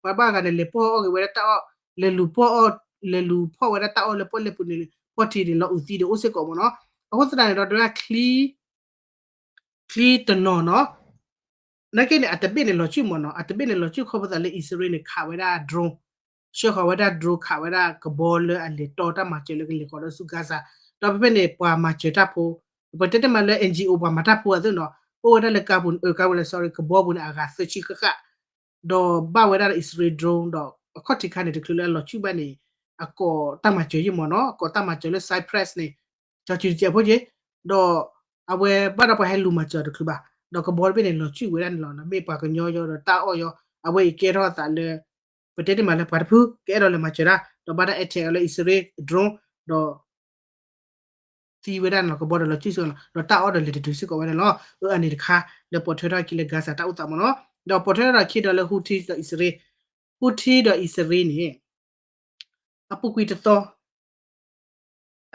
ပှၤဘၣ်ဂၤန့ၣ် လဲၤပီၢ်အီၣ်ဂ့ၤဝဲဒၣ်တၢ်အီၣ် လဲၤလူၤပီၢ်အီၣ် လဲၤလူၤဖီၣ်ဝဲဒၣ်တၢ်အီၣ်လၢပီၣ်လဲၣ်ပူၤန့ၣ် ပီၣ်ထံးန့ၣ် လီၤအုးသံဒီးအိၣ်စ့ၢ်ကီးမ့ၢ်နီၤ. အဃိသတးန့ၣ်ဒီး ဒဝဲဒၣ် ချံတနီၤနီၤ နာ်က့န့ၣ် အတဘ့ၣ်န့ၣ်လီၤစုၣ်မ့ၢ်နီၤ အတဘ့ၣ်န့ၣ်လီၤစုၣ်ခီဖျိသးလၢအံၣ်စရ့လးန့ၣ် ခးဝဲဒၣ် drone ဆှၢဃီၤဝဲဒၣ် drone ခးဝဲဒၣ်ကဘီလၢအလဲၤတီတၢ်မၤစၢၤလၢကလဲၤဃီၤဒီးဆူ Gaza ဒီးဖဲဖဲန့ၣ် ပှၤမၤစၢၤတၢ်ဖိ ပတဲတ့ၢ်မးလၢ NGO ပှၤမၤတၢ်ဖိအသိးနီၤ အိၣ်ဝဲဒၣ်လၢကါပူၤ ကါပူၤလၢ sorry ကဘီပူၤန့ၣ် အဂၤသၢဆံဃၣ်ဃၣ် ဒီးဘၣ်ဝဲဒၣ်လၢအံၣ်စရ့လး drone ဒီးအခီၣ်ထံးခါန့ၣ် တချုးလၢအလီၤစုၣ်ဘၣ်န့ၣ် အကိးတၢ်မၤစၢၤယ့ၢ်မ့ၢ်နီၤ အကိးတၢ်မၤစၢၤလၢ Cyprus န့ၣ် ကၠီၤစုၤတစဲးဖိက့ၤ ဒီးအဝဲဘၣ်ဒီးပှၤဟဲလူၤမၤစၢၤတချုးဘၣ် ဒီးကဘီတဘ့ၣ်န့ၣ် လီၤစုၣ်ဝဲဒၣ်န့ၣ်လီၤ မ့ၢ်ပှၤကညီယီၤဒီးတၢ်အီၣ်ယီၤ အဝဲအံၤကဲထီၣ်အသးလၢ ပတဲတ့ၢ်မးလၢပှၤတဖု ကအဲၣ်ဒိးလဲၤမၤစၢၤတၢ် ဒီးဘၣ်တၢ် attack လၢအံၣ်စရ့လး drone ဒီး သံဝဲဒၣ်န့ၣ်လီၤ ကဘီဒီးလီၤစုၣ်စ့ၢ်ကီးလီၤ ဒီးတၢ်အီၣ်ဒီးလဲၤတတုၤစ့ၢ်ကီးဝဲဒၣ်လီၤ. အၢ အန့ၣ်တခါ လၢပိာ်ထွဲထီၣ်အခံလၢ Gaza တၢ်အိၣ်သးမ့ၢ်နီၤ ဒီးပိာ်ထွဲထီၣ်ဒီးခံဒီးလၢ Houthi ဒီးအံၣ်စရ့လး Houthi ဒီးအံၣ်စရ့လးန့ၣ် အပူၤကွံာ်တသီ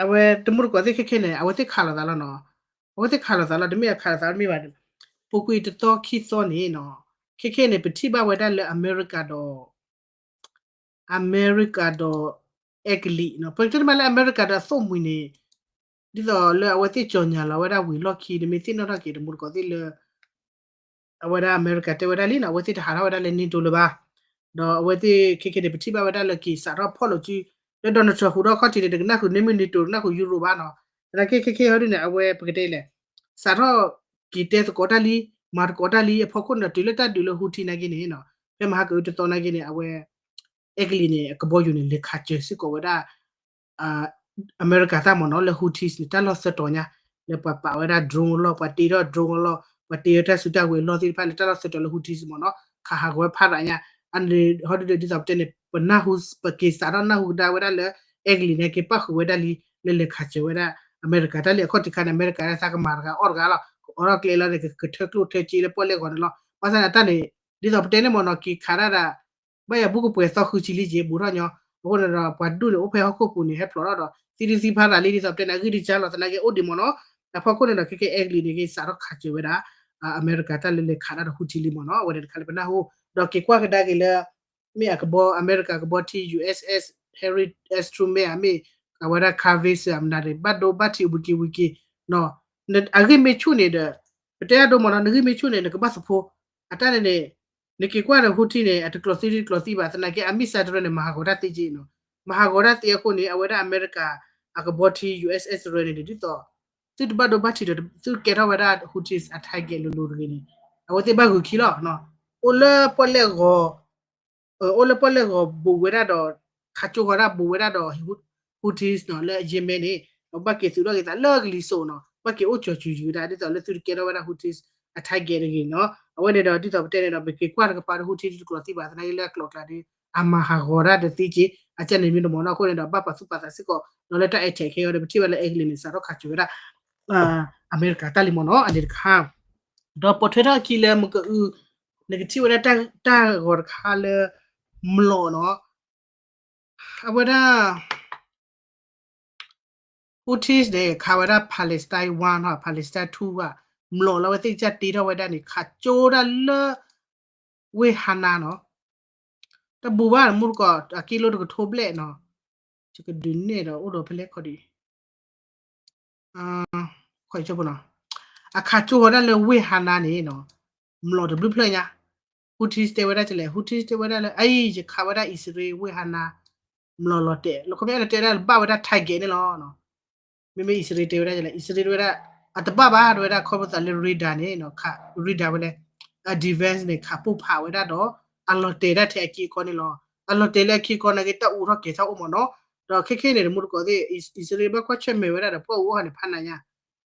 အဝဲတမူတကိးသ့ၣ်ခဲခဲန့ၣ် အဝဲသ့ၣ်ခးလိာ်သးလီၤနီၤ အဝဲသ့ၣ်ခးလိာ်သးလီၤ တမ့ၢ်အခးလိာ်သးမ့ၢ်ဘၣ် ပူၤကွံာ်တသီခံသီန့ၣ်နီၤ ခဲခဲန့ၣ် ပထံၣ်ဘၣ်ဝဲဒၣ်လၢအမဲရကၤဒီး အမဲရကၤဒီး အဲကလံးနီၤ ပကတဲတ့ၢ်မးလၢအမဲရကၤဒီးအသိၣ်မှံၤန့ၣ် ဒ်သိးလၢအဝဲသ့ၣ်ကၠီၣ်ညါလီၤဝဲဒၣ်ဝံၤလီၢ်ခံ နမ့ၢ်သ့ၣ်နီၣ်ထီၣ်က့ၤတမူတကိးသ့ၣ်လၢ အဝဲဒၣ်အမဲရကၤတဲဝဲဒၣ်လံနီၤ အဝဲသ့ၣ်တဟးထီၣ်ဝဲဒၣ်လၢ NATO လၢၤဘၣ် ဒီးအဝဲသ့ၣ်ခဲခဲန့ၣ် ပထံၣ်ဘၣ်ဝဲဒၣ်လၢက့ၤစးထီၣ်ဖီၣ်လိာ်စု လၢ Donald Trump ဟူးထီၣ်ခီၣ်ထံးန့ၣ် တကနၣ်ဃုာ်န့ၢ်မ့ၢ် NATO တကနၣ်ဃုာ် Europe ဘၣ်နီၤ သနာ်က့ခဲခဲဟီဒ်န့ၣ် အဝဲပကတဲလဲၣ် စးထီၣ်က့ၤတဲသကိးတၢ်လံ မၤသကိးတၢ်လံအဖီခိၣ်န့ၣ်ဒီး တုၤလၢတၢ်ဒုးလၢ Houthi နာ်က့န့ၣ်နီၤ ဖဲမဟါကအုတသီနာ်က့န့ၣ် အဝဲ အဲကလံးန့ၣ် အကဘီယူၤန့ၣ် လဲၤခးစၢၤစ့ၢ်ကီးဝဲဒၣ် အမဲရကၤတၢ်မ့ၢ်နီၤ လၢ Houthis န့ၣ် တၢ်လီၢ်သၢတီၤညါ လၢပှၤပာ်ဝဲဒၣ် drone အလီၢ် ပှၤတ့ထီၣ် drone အလီၢ် ပှၤတ့ဝဲတၢ်စုတၢ်ဝဲၤအလီၢ်သ့ၣ်တဖၣ်လၢတၢ်လီၢ်သၢတီၤလၢ Houthis မ့ၢ်နီၤ ခးဟးဂီၤဝဲဖးဒိၣ်ညါ အန့ၣ်ဟီဒုဒီးဒ်သိးပတဲန့ၣ် ပနၢ်ဟူ ပက့ၤစးထီၣ်နၢ်ဟူကဒါဝဲဒၣ်လၢ အဲကလံးန့ၣ် က့ၤပၣ်ဃုာ်ဝဲဒၣ်လံ လၢလဲၤခးစၢၤဝဲဒၣ် အမဲရကၤတၢ်လံ အခီၣ်ထံးခါန့ၣ် အမဲရကၤဒၣ်သးကမၤတဂၤအီၣ်တဂၤလီၤ ကအိးထီၣ်ကျဲလီၤန့ၣ် ကထၢကျိၣ်ထၢစ့လၢပီၣ်လဲၣ်ဂီၤန့ၣ်လီၤ ဘၣ်ဆၣ်န့ၣ်တၢ်န့ၣ် ဒ်သိးပတဲန့ၣ်မ့ၢ်နီၤ က့ၤခးဒၣ်ဒၣ် ဘၣ်ယၤဘူးကပှဲၤသီဃုဆံလံက့ၤ ဘူးထီၣ်ညီ အဃိန့ၣ်ဒီး ပှၤဒူၣ်န့ၣ် အိၣ်ဖဲဟီၣ်ခိၣ်ပူၤန့ၣ် ဟဲဖျိးထီၣ်ဒီး သံဒုသံဖးဒၣ်လံ ဒ်သိးပတဲန့ၣ် အဂံၢ်ဒ်ကၢ်လီၤ သနာ်က့အိၣ်ဒံးမ့ၢ်နီၤ အဖီခိၣ်န့ၣ်ဒီး ခဲကဲ အဲကလံးန့ၣ် က့ၤစးထီၣ်ခးစၢၤဝဲဒၣ် အမဲရကၤတၢ်လၢလဲၤခးဒၣ်ဒီး Houthi လံမ့ၢ်နီၤ အဝဲန့ၣ်တခါလၢပနၢ်ဟူ ဒီးက့ၤကွၢ်ကဒါက့ၤလၢ မ့ၢ်အကဘီ အမဲရကၤကဘီထံ USS Harry S Truman မ့ၢ် အဝဲဒၣ် Carville မနုၤန့ၣ် ဘၣ်ဒိဘၣ်ထံးဝံၤက့ၤဝံၤက့ၤ အဂ့ၢ်မ့ၢ်ဆူၣ်န့ၣ်ဒီး ပ ပတဲအဒိမ့ၢ်နီၤ နဂံၢ်မ့ၢ်ဆူၣ်န့ၣ် နကဘၣ်သဖှိ, အတၢ်န့ၣ်န့ၣ် နက့ၤကွၢ်ဒီး Houthi န့ၣ် အတကျိးသံတကျိးသံဘၣ် သနာ်က့ အမ့ၢ်စးတရၢန့ၣ် မၤဟးဂီၤတၢ်သ့က့နီၤ, မၤဟးဂီၤတၢ်သ့အဃိန့ၣ် အဝဲဒၣ်အမဲရကၤ အကဘီထံ U S S တရၢန့ၣ် ဒ်သိး သုတဘၣ်ဒိဘၣ်ထံးဒီး သုကဲထီၣ်ဝဲဒၣ် Houthis အ target လိၤလိၤတဂ့ၤန့ၣ် အဝဲသ့ၣ်ဘၣ်ဂုာ်ခံလီၤ. အိၣ်လၢပီၣ်လဲၣ်ဂီၤ အိၣ်လၢပီၣ်လဲၣ်ဂီၤဘူးဝဲဒၣ်ဒီး ခးကၠိဃီၤဒၣ်ဘူးဝဲဒၣ်ဒီး Houthis နီၤ လၢ Yemen န့ၣ် ဘၣ်က့ၤသုးထီၣ်က့ၤသးလၢကလံၤစိးနီၤ ဘၣ်က့ၤအိၣ်ကၠီၤစူၤယုာ်ဝဲဒၣ် ဒ်သိးလၢသုတကဲထီၣ်ဝဲဒၣ် Houthis အ target တဂ့ၤနီၤ. အဝဲန့ၣ်ဒီး ဒ်သိးပတဲန့ၣ်ဒီး ပက့ၤကွၢ်တကပၤဒီး Houthi တကျိးသံဘၣ် သနာ်က့လၢအကျိးကျါဒီး အမၤဟးဂီၤဒၣ်တသ့က့ အကန့ၣ်မ့ၢ်တမ့ၢ်နီၤ အဃိန့ၣ်ဒီး ဘၣ်ပာ်သူၣ်ပာ်သးစ့ၢ်ကီး ဒီးလၢတၢ်အဲၣ်ထဲးခဲအံၤဒီး ပထံၣ်ဝဲလၢ England န့ၣ် စးထီၣ်ခးကၠိၤဝဲဒၣ် အမဲရကၤတၢ်လံမ့ၢ်နီၤ အန့ၣ်တခါ ဒီးပိာ်ထွဲထီၣ်အခံလၢမုၢ်ကအု နကထံၣ်ဝဲဒၣ်တၢ်ဂီၤတခါလၢ မျိာ်နီၤ အဝဲဒၣ် Houthis န့ၣ် ခးဝဲဒၣ် Palestine one နီၤ Palestine two ဘၣ် မျိာ်လၢအဝဲသ့ၣ်ကစၢ်တ့ထီၣ်ဝဲဒၣ်န့ၣ် ခးကၠိဒၣ်လၢ ဝ့ၢ်ဟါနါနီၤ တဘူးဘၣ်မူတကိး အကံလိတကထိဘျဲၣ်နီၤ ယကဒုးနဲၣ်ဒီး အိၣ်ဒီးဖဲလဲၣ်ခီဒံး အခးကၠိဃီၤဒၣ်လၢဝ့ၢ်ဟါနါန့ၣ်နီၤ မျိာ်တဘျုးဖျၢၣ်ညါ Houthis တဲဝဲဒၣ်ကလဲၣ် Houthis တဲဝဲဒၣ်လၢ အအံၤ ယခးဝဲဒၣ်အံၣ်စရ့လးဝ့ၢ်ဟါနါ မျိာ်လီၤတဲာ် လၢခီပညီန့ၣ်တဲဝဲဒၣ်လၢဘၣ်ဝဲဒၣ် target န့ၣ်လီၤ. မ့မ့ၢ်အံၣ်စရ့လးတဲဝဲဒၣ်ကလဲၣ် အံၣ်စရ့လးတဲဝဲဒၣ် အတဘၣ်ဘၣ်တဲဝဲဒၣ် ခီဖျိသးလၢ radar န့ၣ် radar ဝဲလဲၣ် အ defense န့ၣ် ခးပိၢ်ဖးဝဲဒၣ်ဒီး အလီၤတဲာ်ဒၣ်ထဲအက့အခီန့ၣ်လီၤ. အလီၤတဲာ်လၢအက့အခီနာ်က့ တၢ်အူထီၣ်ကဲၤထီၣ်အိၣ်မ့ၢ်နီၤ ဒီးခဲခဲန့ၣ် တမူတကိးသ့ၣ် အံၣ်စရ့လးဘၣ်ကွၢ်ဆၢၣ်မဲာ်ဝဲဒၣ်ဒီး ပှၢ်အူအီၣ်န့ၣ် ဖးနးညါ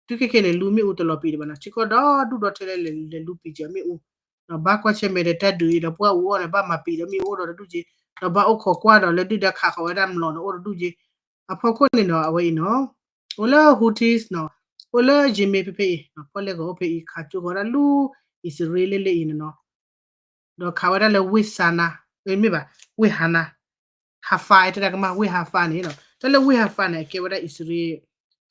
တုၤခဲခဲန့ၣ် လူမ့ၣ်အူတလီၤပံာ်ဒံးဘၣ်နီၤ ထံကီၢ်ဒီဒူၣ်ဒီထၢလဲၣ်လဲၣ်လူပံာ်စၢၤမ့ၣ်အူ ဒီးဘၣ်ကွၢ်ဆၢၣ်မဲာ်ဒီးတၢ်ဒုးအံၤဒီး ပှၢ်အူအီၣ်န့ၣ်ဘၣ်မၤပံာ်ဒီးမ့ၣ်အူအိၣ်ဒီးတဒူၣ်က့ ဒီးဘၣ်အိၣ်ခိးကွၢ်ဒီးလၢဒုၣ်ဒါခးဃီၤဝဲဒၣ်မျိာ်န့ၣ်အိၣ်တဒူၣ်က့ အဖီခိၣ်န့ၣ်နီၤ အဝဲအံၤနီၤ အိၣ်လၢ Houthis နီၤ အိၣ်လၢ Yemen ဖဲဖဲအံၤ ပီၣ်လဲၣ်ဂီၤအိၣ်ဖဲအံၤ ခးကၠိဃီၤဒၣ်လူ အံၣ်စရ့လးလၢလၢအံၤန့ၣ်နီၤ ဒီးခးဝဲဒၣ်လၢဝ့ၢ်ဟါနါ မ့ၢ်ဘၣ် ဝ့ၢ်ဟါနါ ဟါဖး တဲဒၣ်ကမၣ်ဝ့ၢ်ဟါဖးန့ၣ်နီၤ တၢ်လၢဝ့ၢ်ဟါဖးန့ၣ် အကဲဝဲဒၣ်အံၣ်စရ့လး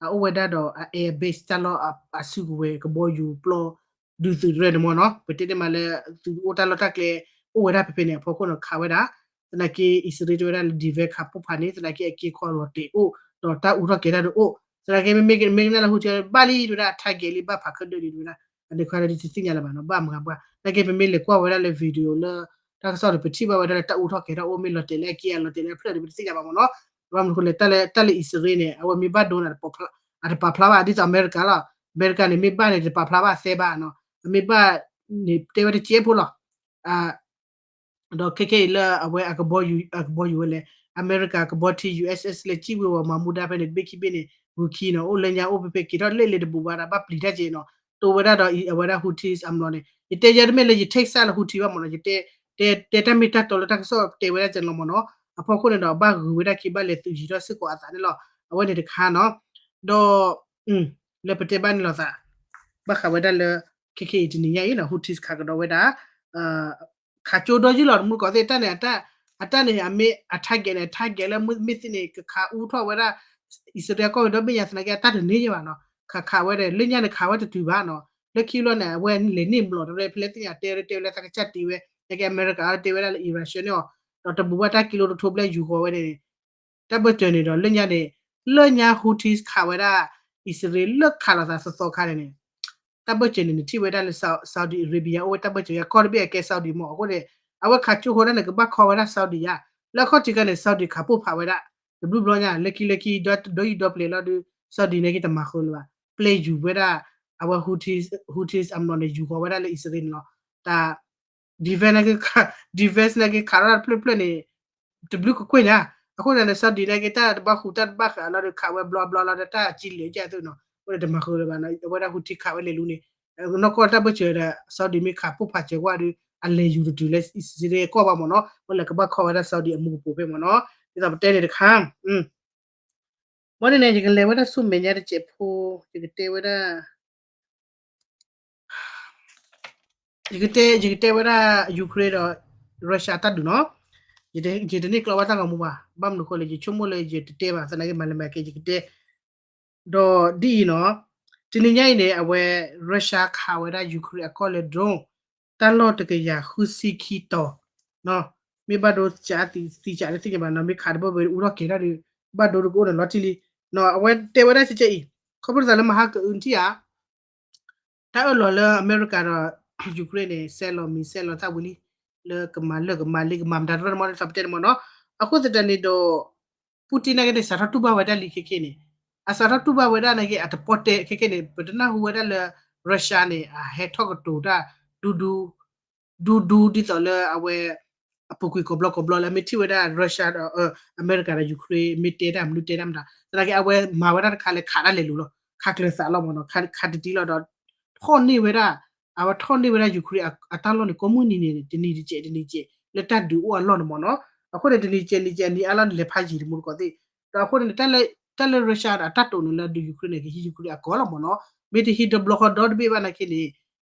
အအိၣ်ဝဲဒၣ်ဒီးအ air base တၢ်လီၢ်အစုကဝဲၤကဘီယူၤပျီ ဒုးသုးရၢန့ၣ်မ့ၢ်နီၤ ပတဲန့ၣ်မးလၢ သုးအိၣ်တၢ်လီၢ်တၢ်ကျဲအိၣ်ဝဲဒၣ်ဖဲဖဲန့ၣ်အဖီခိၣ်န့ၣ် ခးဝဲဒၣ် သနာ်က့ အံၣ်စရ့လးတဲဝဲဒၣ်လၢ defense ခးပိၢ်ဖးန့ၣ် သနာ်က့အက့ခီလီၤတဲာ်အိၣ် ဒီးတၢ်အူထီၣ်ကဲၤတၢ်ဒုးအိၣ် သနာ်က့မ့မ့ၢ်ကနၣ်လၢ Houthi ဘၣ်လံတဲဝဲဒၣ် target လံဘၣ်ဖးခဲဒၢၣ်လံတဲဝဲဒၣ် အန့ၣ်ခါဒီးတသ့ၣ်ညါလၢၤဘၣ်နီၤ ဘၣ်မၤဘၣ် သနာ်က့ပမ့ၢ်လဲၤကွၢ်ဝဲဒၣ်လၢ video လၢ တၢ်ကစီၣ်ဒီး ပထံၣ်ဘၣ်ဝဲဒၣ်လၢတၢ်အူထီၣ်ကဲၤထီၣ်အိၣ် မ့ၢ်လီၤတဲာ်လၢအက့အလီၤတဲာ်လၢအဖျၢၣ်ဒီး ပတသ့ၣ်ညါဘၣ်မ့ၢ်နီၤ ဘၣ်မနုၤအဃိလဲၣ် တၢ်လၢအံၣ်စရ့လးန့ၣ် အဝဲမ့ၢ်ဘၣ်ဒိန့ၣ် အတပာ်ဖျါဘၣ် ဒ်သိးအမဲရကၤလီၤ အမဲရကၤန့ၣ် မ့ၢ်ဘၣ်န့ၣ် တပာ်ဖျါဘၣ်သဲဘၣ်နီၤ အမ့ၢ်ဘၣ်န့ၣ် တဲဝဲတကဲဖိလီၤ ဒီးခဲခဲအံၤလၢအဝဲအကဘီယူၤ အကဘီယူၤဝဲလဲၣ် အမဲရကၤကဘီထံ U S S လၢကံၣ်ဝ့ၤဝီၤမၤမူဒါဖဲန့ၣ် တဘ့ၣ်ခံဘ့ၣ်န့ၣ် ဂုၤခံနီၤ အိၣ်လၢညါအိၣ်ဖဲဖဲက့ၤထီၣ်လၢလ့တဘူးဘၣ်ဒီး ဘၣ်ပျံၤတၢ်က့ၤနီၤ တိဝဲဒၣ်ဒီးအဝဲဒၣ် Houthis အမျိာ်န့ၣ် ယတဲယဲတမ့ၢ်လၢယ take side လၢ Houthi ဘၣ်မ့ၢ်နီၤ ယတဲ တဲတၢ်မ့ၢ်တၢ်တီလၢတၢ်ကစီၣ်တဲဝဲဒၣ်ကဲလီၤမ့ၢ်နီၤ အဖီခိၣ်န့ၣ်ဒီး ဘၣ်ဂုၤဝဲဒၣ်ခံဘၣ်လဲၤသုးယံၤထီၣ်စ့ၢ်ကီးအသးန့ၣ်လီၤ အဝဲန့ၣ်တခါနီၤ ဒီး လၢပတဲဘၣ်န့ၣ်လီၤသး ဘၣ်ဃးဝဲဒၣ်လၢ ခဲခဲအံၤတနံၤညါအံၤနီၤ Houthis ခးကဒီးဝဲဒၣ် ခးကၠိဒီယုၢ်လီၤ တမူတကိးသ့ၣ် တၢ်န့ၣ် အတၢ်န့ၣ် အမ့ၢ်အ target န့ၣ် target လၢမ့ၢ်သ့ၣ်န့ၣ် ကခးအူထီၣ်ဝဲဒၣ် အံၣ်စရ့လးကီၢ်ဝဲဒီဘ့ၣ်ညါသနာ်က့ အတၢ်တန့ၢ်ယဲၢ်ဘၣ်နီၤ ခးခးဝဲဒီး လၢညါန့ၣ် ခးဝဲတတုၤဘၣ်နီၤ လၢခံလီၤန့ၣ် အဝဲလဲၤန့ၢ်မျိာ်တရဲဖဲလဲၣ်သ့ၣ်ညါ တဲတဲဝဲလၢတၢ်ကစၢ်တ့ဝဲ သနာ်က့အမဲရကၤတဲဝဲဒၣ်လၢ Iran ဆှၢန့ၢ်အီၤ ဒီးတဘူးဘၣ်တၢ်ကံလိတထိဘျဲၣ်ယူၤဃီၤဝဲန့ၣ် တၢ်ဘၢၣ်စၢၤန့ၣ်ဒီး လၢညါန့ၣ် လၢညါ Houthis ခးဝဲဒၣ် အံၣ်စရ့လးလၢခးလိာ်သးသီသီခါန့ၣ်န့ၣ် တၢ်ဘၢၣ်စၢၤန့ၣ် နထံၣ်ဝဲဒၣ်လၢ Saudi Arabia အိၣ်ဝဲတၢ်ဘၢၣ်စၢၤ ယကီၢ်တဘ့ၣ်အကဲ Saudi မ့ၢ်အဃိန့ၣ် အဝဲခးကၠိဃီၤဒၣ်န့ၣ် ကဘၣ်ခီဝဲဒၣ် Saudi ယါ လၢအခီၣ်ထံးခါန့ၣ် Saudi ခးပိၢ်ဖးဝဲဒၣ် တဘျုးဘျီညါ လၢခံလၢခံ ဒီဒူၣ်ဒီပျဲၤလီၤဒုး Saudi နာ်က့တမၤဃုာ်လၢၤဘၣ် ပျဲယူၤဝဲဒၣ် အဝဲ Houthis Houthis အမျိာ်န့ၣ် ယူၤဃီၤဝဲဒၣ်လၢအံၣ်စရ့လးန့ၣ်လီၤ တၢ် defense နာ်က့ defense နာ်က့ ခးထီၣ်တၢ်တဖျၢၣ်တဖျၢၣ်န့ၣ် တဘျုးကကွဲၢ်ညါ အဃိန့ၣ် Saudi နာ်က့ တၢ်တဘၣ်ဃုာ်တၢ်တဘၣ်ဃးလီၤဒီး ခးဝဲဘျီဘျီလီၤဒီး တၢ်အစံလၢာ်ကဲသုနီၤ အဃိန့ၣ် တမၤဃုာ်လၢၤဘၣ်နီၤ အဝဲဒၣ် Houthi ခးဝဲလဲၤလူန့ၣ် နီၢ်ကီၢ်တၢ်ဘၢၣ်စၢၤဒီး Saudi မ့ၢ်ခးပိၢ်ဖးစၢၤကွၢ်ဒီး အလဲၤယူၤတတုၤလၢအံၣ်စရ့လးကီၢ်ဘၣ်မ့ၢ်နီၤ အဃိလဲၣ်ကဘၣ်ခီဝဲဒၣ် Saudi အမူကပိာ်ဖဲမ့ၢ်နီၤ ဒ်သိးပတဲန့ၣ်တခါ ဘၣ်န့ၣ်န့ၣ် ယကလဲၤဝဲဒၣ်ဆူမဲာ်ညါတစဲးဖိ ယကတဲဝဲဒၣ် ယကတဲ ယကတဲဝဲဒၣ် Ukraine ဒီး Russia တၢ်ဒုးနီၤ ယတန့ၢ်ကျီဘၣ်တၢ်ဂီၤမူဘၣ် ဘၣ်မနုၤအဃိလဲၣ် ယဆိကမိၣ်လၢယတတဲဘၣ် သနာ်က့မၤလဲၤမၤက့ၤ ယကတဲ ဒီးဒ်အံၤနီၤ တနံၤညါအံၤန့ၣ် အဝဲ Russia ခးဝဲဒၣ် Ukraine အကီၢ်လၢ drone တၢ်လီၢ်တကယၤဃုဆံခံတီၤ မ့ၢ်ဘၣ်ဒိစးသံစးလၢသ့ၣ်ညါဘၣ်နီၤ မ့ၢ်ခးတဘၢၣ်ဘၢအူထီၣ်ကဲၤထီၣ်ဒီး ဘၣ်ဒိတကအိၣ်ဒီးလီၤတံၢ်လံ အဝဲတဲဝဲဒၣ်ကဲကဲအံၤ ခီဖျိသးလၢမဟါကအုထံၣ်ဧါ တၢ်အၢၣ်လီၤလၢအမဲရကၤဒီး Ukraine န့ၣ် ဆဲးလီၤမံၤဆဲးလီၤသၣ်ဝံၤလံ, လၢကမၤလၢကမၤလံ ကမၤမတၤတဖၣ်တမီၢ် ဒ်သိးပတဲန့ၣ်မ့ၢ်နီၤ. အဃိသတးန့ၣ်ဒီး Putin နာ်က့န့ၣ် စးထီၣ်တူၢ်ဘၣ်ဝဲဒၣ်လံခဲက့န့ၣ်, အစးထီၣ်တူၢ်ဘၣ်ဝဲဒၣ်နာ်က့ အတပီၣ်တဲခဲက့န့ၣ် ပတနၢ်ဟူဝဲဒၣ်လၢ Russia န့ၣ် အဟဲထီၣ်ကတိၤတၢ် ဒူဒူ ဒူဒူဒ်သိးလၢအဝဲ အပူၤကွံာ်ကိးဘျီကိးဘျီလၢအမ့ၢ်ထံၣ်ဝဲဒၣ် Russia ဒီး အမဲရကၤဒီး Ukraine မ့ၢ်တဲတၢ်မနုၤတဲတၢ်မတၤ သနာ်က့အဝဲမၤဝဲဒၣ်တခါလၢခးတၢ်လဲၤလိၤလီၤ, ခးကျၢၤသးလီၤမ့ၢ်နီၤ, ခးတတံၢ်လီၤဒီး ထီၣ်န့ၢ်ဝဲဒၣ် အဝဲထီၣ်န့ၢ်ဝဲဒၣ် Ukraine အတၢ်လီၢ်န့ၣ် ကိးမုၢ်နံၤန့ၣ် တနံၤတကဲးတနံၤတကဲး လၢတၢ်ဒုးအိၣ်အလီၢ်န့ၣ်မ့ၢ်နီၤ. အဃိန့ၣ် တနံၤတကဲးနံၤတကဲး အနံၤအါလီၢ်န့ၣ် လဲၤဖးယံာ်တမူတကိးသ့ၣ်, ဒီးအဃိန့ၣ် တၢ်လၢ Russia အတၢ်တိာ်န့ၣ်လၢအဒုး Ukraine န့ၣ် ကဟံး Ukraine အကီၢ်လီၤမ့ၢ်နီၤ. မ့ၢ်တဟံးတဘျီဃီဒီတဘ့ၣ်ဘၣ်နာ်က့န့ၣ်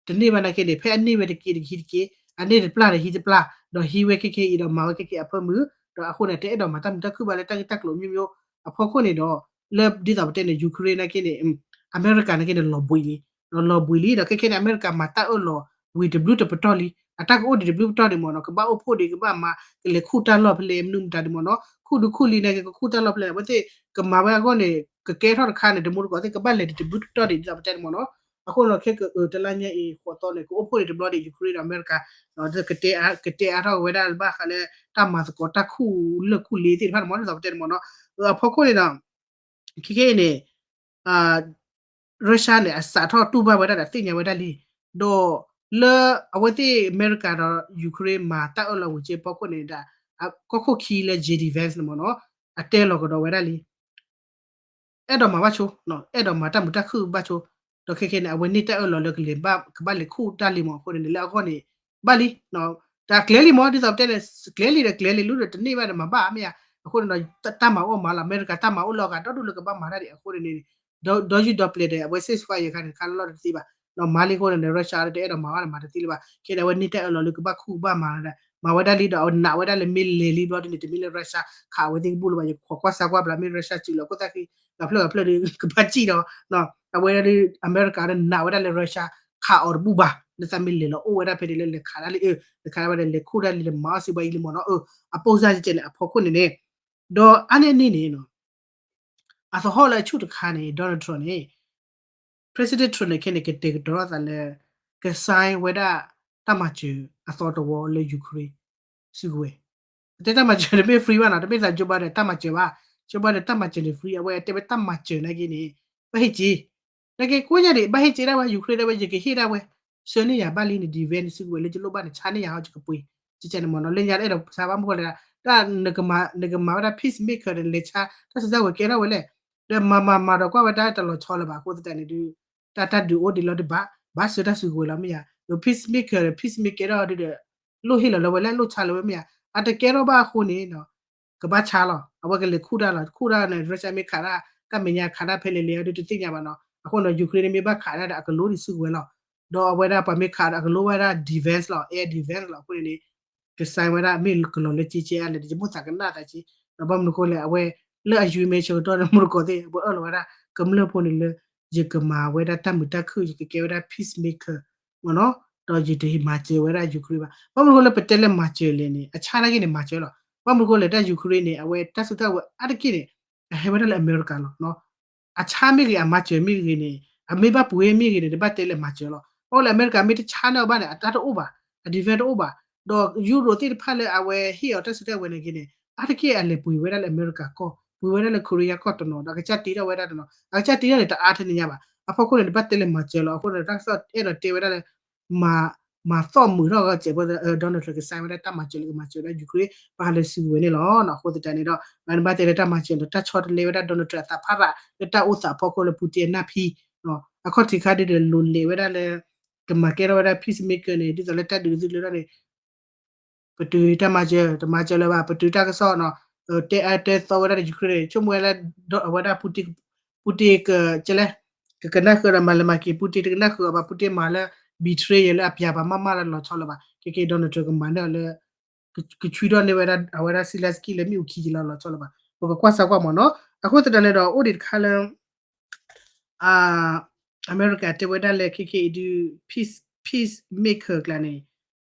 တန့ၢ်ဘၣ်နာ်က့န့ၣ် ဖဲအန့ၢ်ဝဲတက့ၢ်တကဟံးတက့ၢ်, အန့ၢ်တပျၢ်ဒီးဟံးတပျၢ်, ဒီးဟံးဝဲခဲက့အံၤဒီးမၤဝဲခဲက့အဖၢမုၢ်, ဒီးအဃိန့ၣ် တအဲၣ်ဒိးမၤတၢ်မုာ်တၢ်ခုၣ်ဘၣ်လၢတၢ်ဂ့ၢ်တၢ်ကျိၤ မျိုးမျိုး အဖီခိၣ်န့ၣ်ဒီး လၢဒ်သိးပတဲန့ၣ် Ukraine နာ်က့န့ၣ် အမဲရကၤနာ်က့န့ၣ် လီၤဘှံးလံ, ဒီးလီၤဘှံးလံ ဒီးခဲကဲန့ၣ် အမဲရကၤမၤတၢ်အၢၣ်လီၤဝံၤတဘျုးတပတီၢ်လံ, အတၢ်ကအိၣ်ဒံးတဘျုးပတီၢ်ဒံးမ့ၢ်နီၤ, ကဘၣ်အိၣ်ဖှိၣ်ဒံး ကဘၣ်မၤ ကလဲၤခူၣ်တၢ်လီၢ်ဖဲလဲၣ် မနုၤမတၤဒံးမ့ၢ်နီၤ, ခူၣ်ဒုခူၣ်လံနာ်က့ ကခူၣ်တၢ်လီၢ်ဖဲလဲၣ် အဝဲသ့ၣ်ကမၤဝဲအဂီၢ်န့ၣ် ကကဲထီၣ်တခါန့ၣ် တမူတကိးသ့ၣ် ကဘၣ်လဲၤဒံးတဘျုးတပတီၢ်ဒံး ဒ်သိးပတဲန့ၣ်မ့ၢ်နီၤ. အဃိန့ၣ်ဒီး ခဲကတလါညါအံၤ ဃိးသီန့ၣ် ကအိၣ်ဖှိၣ်ဒံးတဘျီဒံး Ukraine ဒီးအမဲရကၤ ကတဲအါထီၣ်ဝဲဒၣ်ဘၣ်ဃးလၢ တၢ်မၤသကိးတၢ်ခူၣ်လၢၢ်ခူၣ်လ့သ့ၣ်တဖၣ်န့ၣ်မ့ၢ် ဒ်သိးပတဲန့ၣ်မ့ၢ်နီၤ. အဖီခိၣ်န့ၣ်ဒီး ခဲကဲအံၤန့ၣ် Russia န့ၣ် အစးထီၣ်တူၢ်ဘၣ်ဝဲဒၣ်ဒီးသ့ၣ်ညါဝဲဒၣ်လံ, ဒီးလၢအဝဲသ့ၣ်အမဲရကၤဒီး Ukraine မၤတၢ်အၢၣ်လီၤဝံၤက့ၤအဖီခိၣ်န့ၣ်ဒီး ကီၢ်ခိၣ်ခံလၢ J D Vance န့ၣ်မ့ၢ်နီၤ အတဲလီၤကဒီးဝဲဒၣ်လံ အဲၣ်ဒိးမၤဘၣ်ဆိ, အဲၣ်ဒိးမၤတၢ်မုာ်တၢ်ခုၣ်ဘၣ်ဆိ, ဒီးခဲကဲန့ၣ် အဝဲန့ၢ်တၢ်အၢၣ်လီၤလၢကလဲၤဘၣ် ကဘၣ်လဲၤခူၣ်တၢ်လံမ့ၢ်အဃိန့ၣ် လၢအဂီၢ်န့ၣ် ဘၣ်လံ, တၢ်ကျဲလံမ့ၢ် ဒ်သိးပတဲန့ၣ် ကျဲလံဒီးကျဲလံ လူဒီးတန့ၢ်ဘၣ်ဒီးမၤဘၣ်မ့ၢ်ဧါ, အဃိန့ၣ်ဒီး တၢ်မၤအိၣ်မးလီၤ အမဲရကၤတၢ်မၤအိၣ်လၢအဂၤဒီဒူၣ်လၢကဘၣ်မၤတၢ်ဒံးအဃိန့ၣ်န့ၣ် ဒီယူၢ်ဒီပျဲၤဒီး အဝဲ ceasefire ခါန့ၣ်တခါလၢလီၢ်တသ့ဘၣ်, မၤလံအဃိန့ၣ်ဒီး Russia ဒီးတအဲၣ်ဒိးမၤဘၣ်ဒီးမၤတသ့လၢၤဘၣ်, ခဲန့ၣ် အဝဲန့ၢ်တၢ်အၢၣ်လီၤလၢကဘၣ်ခူၣ်ကဘၣ်မၤဒီး မၤဝဲဒၣ်လံဒီး အဝဲနာ်ဝဲဒၣ်လၢမ့ၢ်လဲၤလံဘျီဒ်န့ၣ် တမ့ၢ်လၢ Russia ခးအဝဲသ့ၣ်ကဘူၣ်လၢၤဘၣ်, ယကခိးကွၢ်စၢ်ကွၢ်ဘျီ မ့ၢ် Russia စုးလီၤခိၣ်သၣ်ခံ ဂၤဖျၢၣ်ဂၤဖျၢၣ်ဒီး ကဘၣ်စံၣ်ဒီး အဝဲဒၣ် အမဲရကၤဒီးနာ်ဝဲဒၣ်လၢ Russia ခးအီၤတဘူၣ်ဘၣ်, လၢသးမ့ၢ်လဲၤလီၤအိၣ်ဝဲဒၣ်ဖဲန့ၣ်လၢလဲၤခးတၢ်လံ လဲၤခူၣ်တၢ်လံလဲၤမၤအီၣ်စံးဘၣ်အံၤလံမ့ၢ်နီၤ, အပိၢ်စၢ်ကဲန့ၣ် အဖီခိၣ်န့ၣ်န့ၣ်, ဒီးအါန့ၢ်န့ၣ်န့ၣ် အသဟီၣ်လၢအဆူၣ်တခါန့ၣ် Donald Trump န့ၣ် President Trump န့ၣ် ခဲန့ၣ် ကတဲာ်ကတီၤထီၣ်သးလၢ က sign ဝဲဒၣ် တၢ်မၤစၢၤအသီတဝီလၢ Ukraine စုကဝဲၤ, ပတဲတၢ်မၤစၢၤတမ့ၢ် free ဘၣ်နီၤ, တမ့ၢ်သး Joe Biden တၢ်မၤစၢၤဘၣ်, Joe Biden တၢ်မၤစၢၤန့ၣ် free, အဝဲတဲဝဲတၢ်မၤစၢၤနာ်က့န့ၣ် ဘၣ်ဟ့ၣ်က့ၤ, နာ်က့ကိးညါဒံး ဘၣ်ဟ့ၣ်က့ၤဒၣ်ဝဲ Ukraine ဒၣ်ဝဲ ယကဟ့ၣ်ဒၣ်ဝဲ ဆှၢန့ၢ်ယၤဘၣ်လံန့ၣ် defense စုကဝဲၤလၢယလိၣ်ဘၣ်န့ၣ် ဆါန့ၢ်ယၤဟီ ယကပှ့ၤ ကကဲန့ၣ်မ့ၢ်နီၤ, လၢညါတအဲၣ်ဒိးဆါဘၣ်မနုၤဃိလဲၣ်, တၢ်နကမၤဝဲဒၣ် peacemaker န့ၣ် လဲၤဆါ တၢ်စုကဝဲၤကဲထီၣ်ဝဲလဲၣ်, ဒီးမၤမၤမၤဒီးကွၢ်ဝဲတၢ်တလီၤဆီလၢၤဘၣ် အဃိသတးန့ၣ်ဒုး တၢ်တၢ်ဒုးအိၣ်ဒံးလီၤဒံးဘၣ်, ဘၣ်ဆှၢတၢ်စုကဝဲၤလီၤမ့ၢ်ဧါ, ဒီး peacemaker ဒီး peacemaker ကဲထီၣ်ဒုးဒီး လိၣ်ဟ့ၣ်လီၤလၢဝဲလဲၣ် လိၣ်ဆါလၢၤဝဲမ့ၢ်ဧါ, အတကဲထီၣ်ဘၣ်အဃိန့ၣ် ကဘၣ်ဆါလီၤ, အဝဲကလဲၤခူၣ်တၢ်လီၤ, ခူၣ်တၢ်န့ၣ် Russia မ့ၢ်ခးတၢ် တၢ်မဲာ်ညါခးတၢ်ဖဲလဲၣ်လဲၣ်အဒုးတသ့ၣ်ညါဘၣ်နီၤ, အဃိန့ၣ် Ukraine န့ၣ်မ့ၢ်ဘၣ်ခးတၢ်ဒီး အကလိဒံးစုကဝဲၤလီၤ, ဒီးအဝဲဒၣ်ပှၤမ့ၢ်ခးဒီးအကလိဝဲဒၣ် defense လီၤ, air defense လီၤ, အဃိန့ၣ်န့ၣ် က sign ဝဲဒၣ် မ့ၢ်ကလီၤလၢက့ကဲအါလဲၣ် ယမိၣ်သးကနၣ်သးက့, ဒီးဘၣ်မနုၤဃိလဲၣ် အဝဲ လၢအယွၤမဲဆၢကတီၢ်န့ၣ် မူတကိးသ့ၣ် အဝဲအၢၣ်လီၤဝဲဒၣ် ကမျၢၢ်ဖိန့ၣ်လၢ ယကမၤဝဲဒၣ်တၢ်မုာ်တၢ်ခုၣ် ယကကဲဝဲဒၣ် peacemaker မ့ၢ်နီၤ, ဒီးယတမၤစၢၤဝဲဒၣ် Ukraine ဘၣ်, ဘၣ်မနုၤဃိလၢပတဲလၢမၤစၢၤလဲၣ်န့ၣ် အဆါနာ်က့န့ၣ် မၤစၢၤလီၤ, ဘၣ်မနုၤဃိလဲၣ် တၢ် Ukraine န့ၣ် အဝဲတၢ်စုတၢ်ဝဲၤအါတက့ၢ်န့ၣ် အဟဲဝဲဒၣ်လၢအမဲရကၤလီၤ အဆါမ့ၢ်ဂ့ၤ အမၤစၢၤမ့ၢ်ဂ့ၤန့ၣ် အမ့ၢ်ဘၣ်ပှ့ၤမ့ၢ်ဂ့ၤန့ၣ် တဘၣ်တဲလၢမၤစၢၤလီၤ, ဘၣ်ဝဲလၢအမဲရကၤမ့ၢ်တဆါန့ၢ်အီၤဘၣ်န့ၣ် အတၢ်တအိၣ်ဘၣ်, အ defense တအိၣ်ဘၣ်, ဒီး Europe သ့ၣ်တဖၣ်လၢအဝဲဟ့ၣ်အီၤတၢ်စုတၢ်ဝဲၤန့ၣ်က့န့ၣ် အါတက့ၢ်အလဲၤပှ့ၤဝဲဒၣ်လၢအမဲရကၤကီၢ် ပှ့ၤဝဲဒၣ်လၢ Korea ကီၢ်တနီၤ ဒီးအကစၢ်တ့ထီၣ်ဝဲဒၣ်တနီၤ အကစၢ်တ့ထီၣ်န့ၣ် တအါထဲန့ၣ်ညါဘၣ်, အဖီခိၣ်န့ၣ် တဘၣ်တဲလၢမၤစၢၤလီၤ, အဃိန့ၣ် တၢ်ကစီၣ်အဲၣ်ဒိးတဲဝဲဒၣ်လၢ မၤ မၤသီၣ်မုာ်ထီၣ်ဂီၢ်စဲးဖိ Donald Trump က sign ဝဲဒၣ်တၢ်မၤစၢၤလၢကမၤစၢၤဝဲဒၣ် Ukraine ဘၣ်ဃးလၢစုကဝဲၤန့ၣ်လီၤ, အဃိသတးန့ၣ်ဒီး နဘၣ်တဲလၢတၢ်မၤစၢၤဒီး တၢ်ဆီတလဲဝဲဒၣ် Donald Trump အသးဖးရး လၢတၢ်အိၣ်သးအဖီခိၣ်လၢ Putin အနၢ်ဖံ အခီၣ်ထံးခါဒုးဒီး လိၤလဲၤဝဲဒၣ်လၢ ကမၤကဲထီၣ်ဝဲဒၣ် peacemaker န့ၣ် ဒ်သိးလၢတၢ်ဒုးသုးကျၢၤထီၣ်န့ၣ် ပတုၤတၢ်မၤစၢၤ တမၤစၢၤလၢၤဘၣ် ပတုၤတၢ်ကစီၣ်နီၤ တဲအါတဲသီဝဲဒၣ်ဒီး Ukraine န့ၣ် ဆိကမိၣ်ဝဲလၢ အဝဲဒၣ် Putin က ကလဲၣ် ကကနၣ်ဃုာ်ဒီးမၤလဲၤမၤက့ၤ Putin တကနၣ်ဃုာ်အီၤဘၣ် Putin မၤလၢ betray ယၤလၢအပျးပၤမးမးလၢလီၤဆီလၢၤဘၣ် ခဲက့ Donald Trump ကမၤန့ၢ်အီၤလၢ ကဆွံထီၣ်န့ၢ်ဝဲဒၣ် အဝဲဒၣ် Zelenskyy လၢမ့ၣ်အူခံကလီၤလီၤဆီလၢၤဘၣ် ပကကွၢ်စၢ်ကွၢ်မ့ၢ်နီၤ အဃိသတးန့ၣ်ဒီး အိၣ်ဒံးတခါလၢ အမဲရကၤတဲဝဲဒၣ်လၢခဲက့အံၤဒုး peace peacemaker ကျါန့ၣ်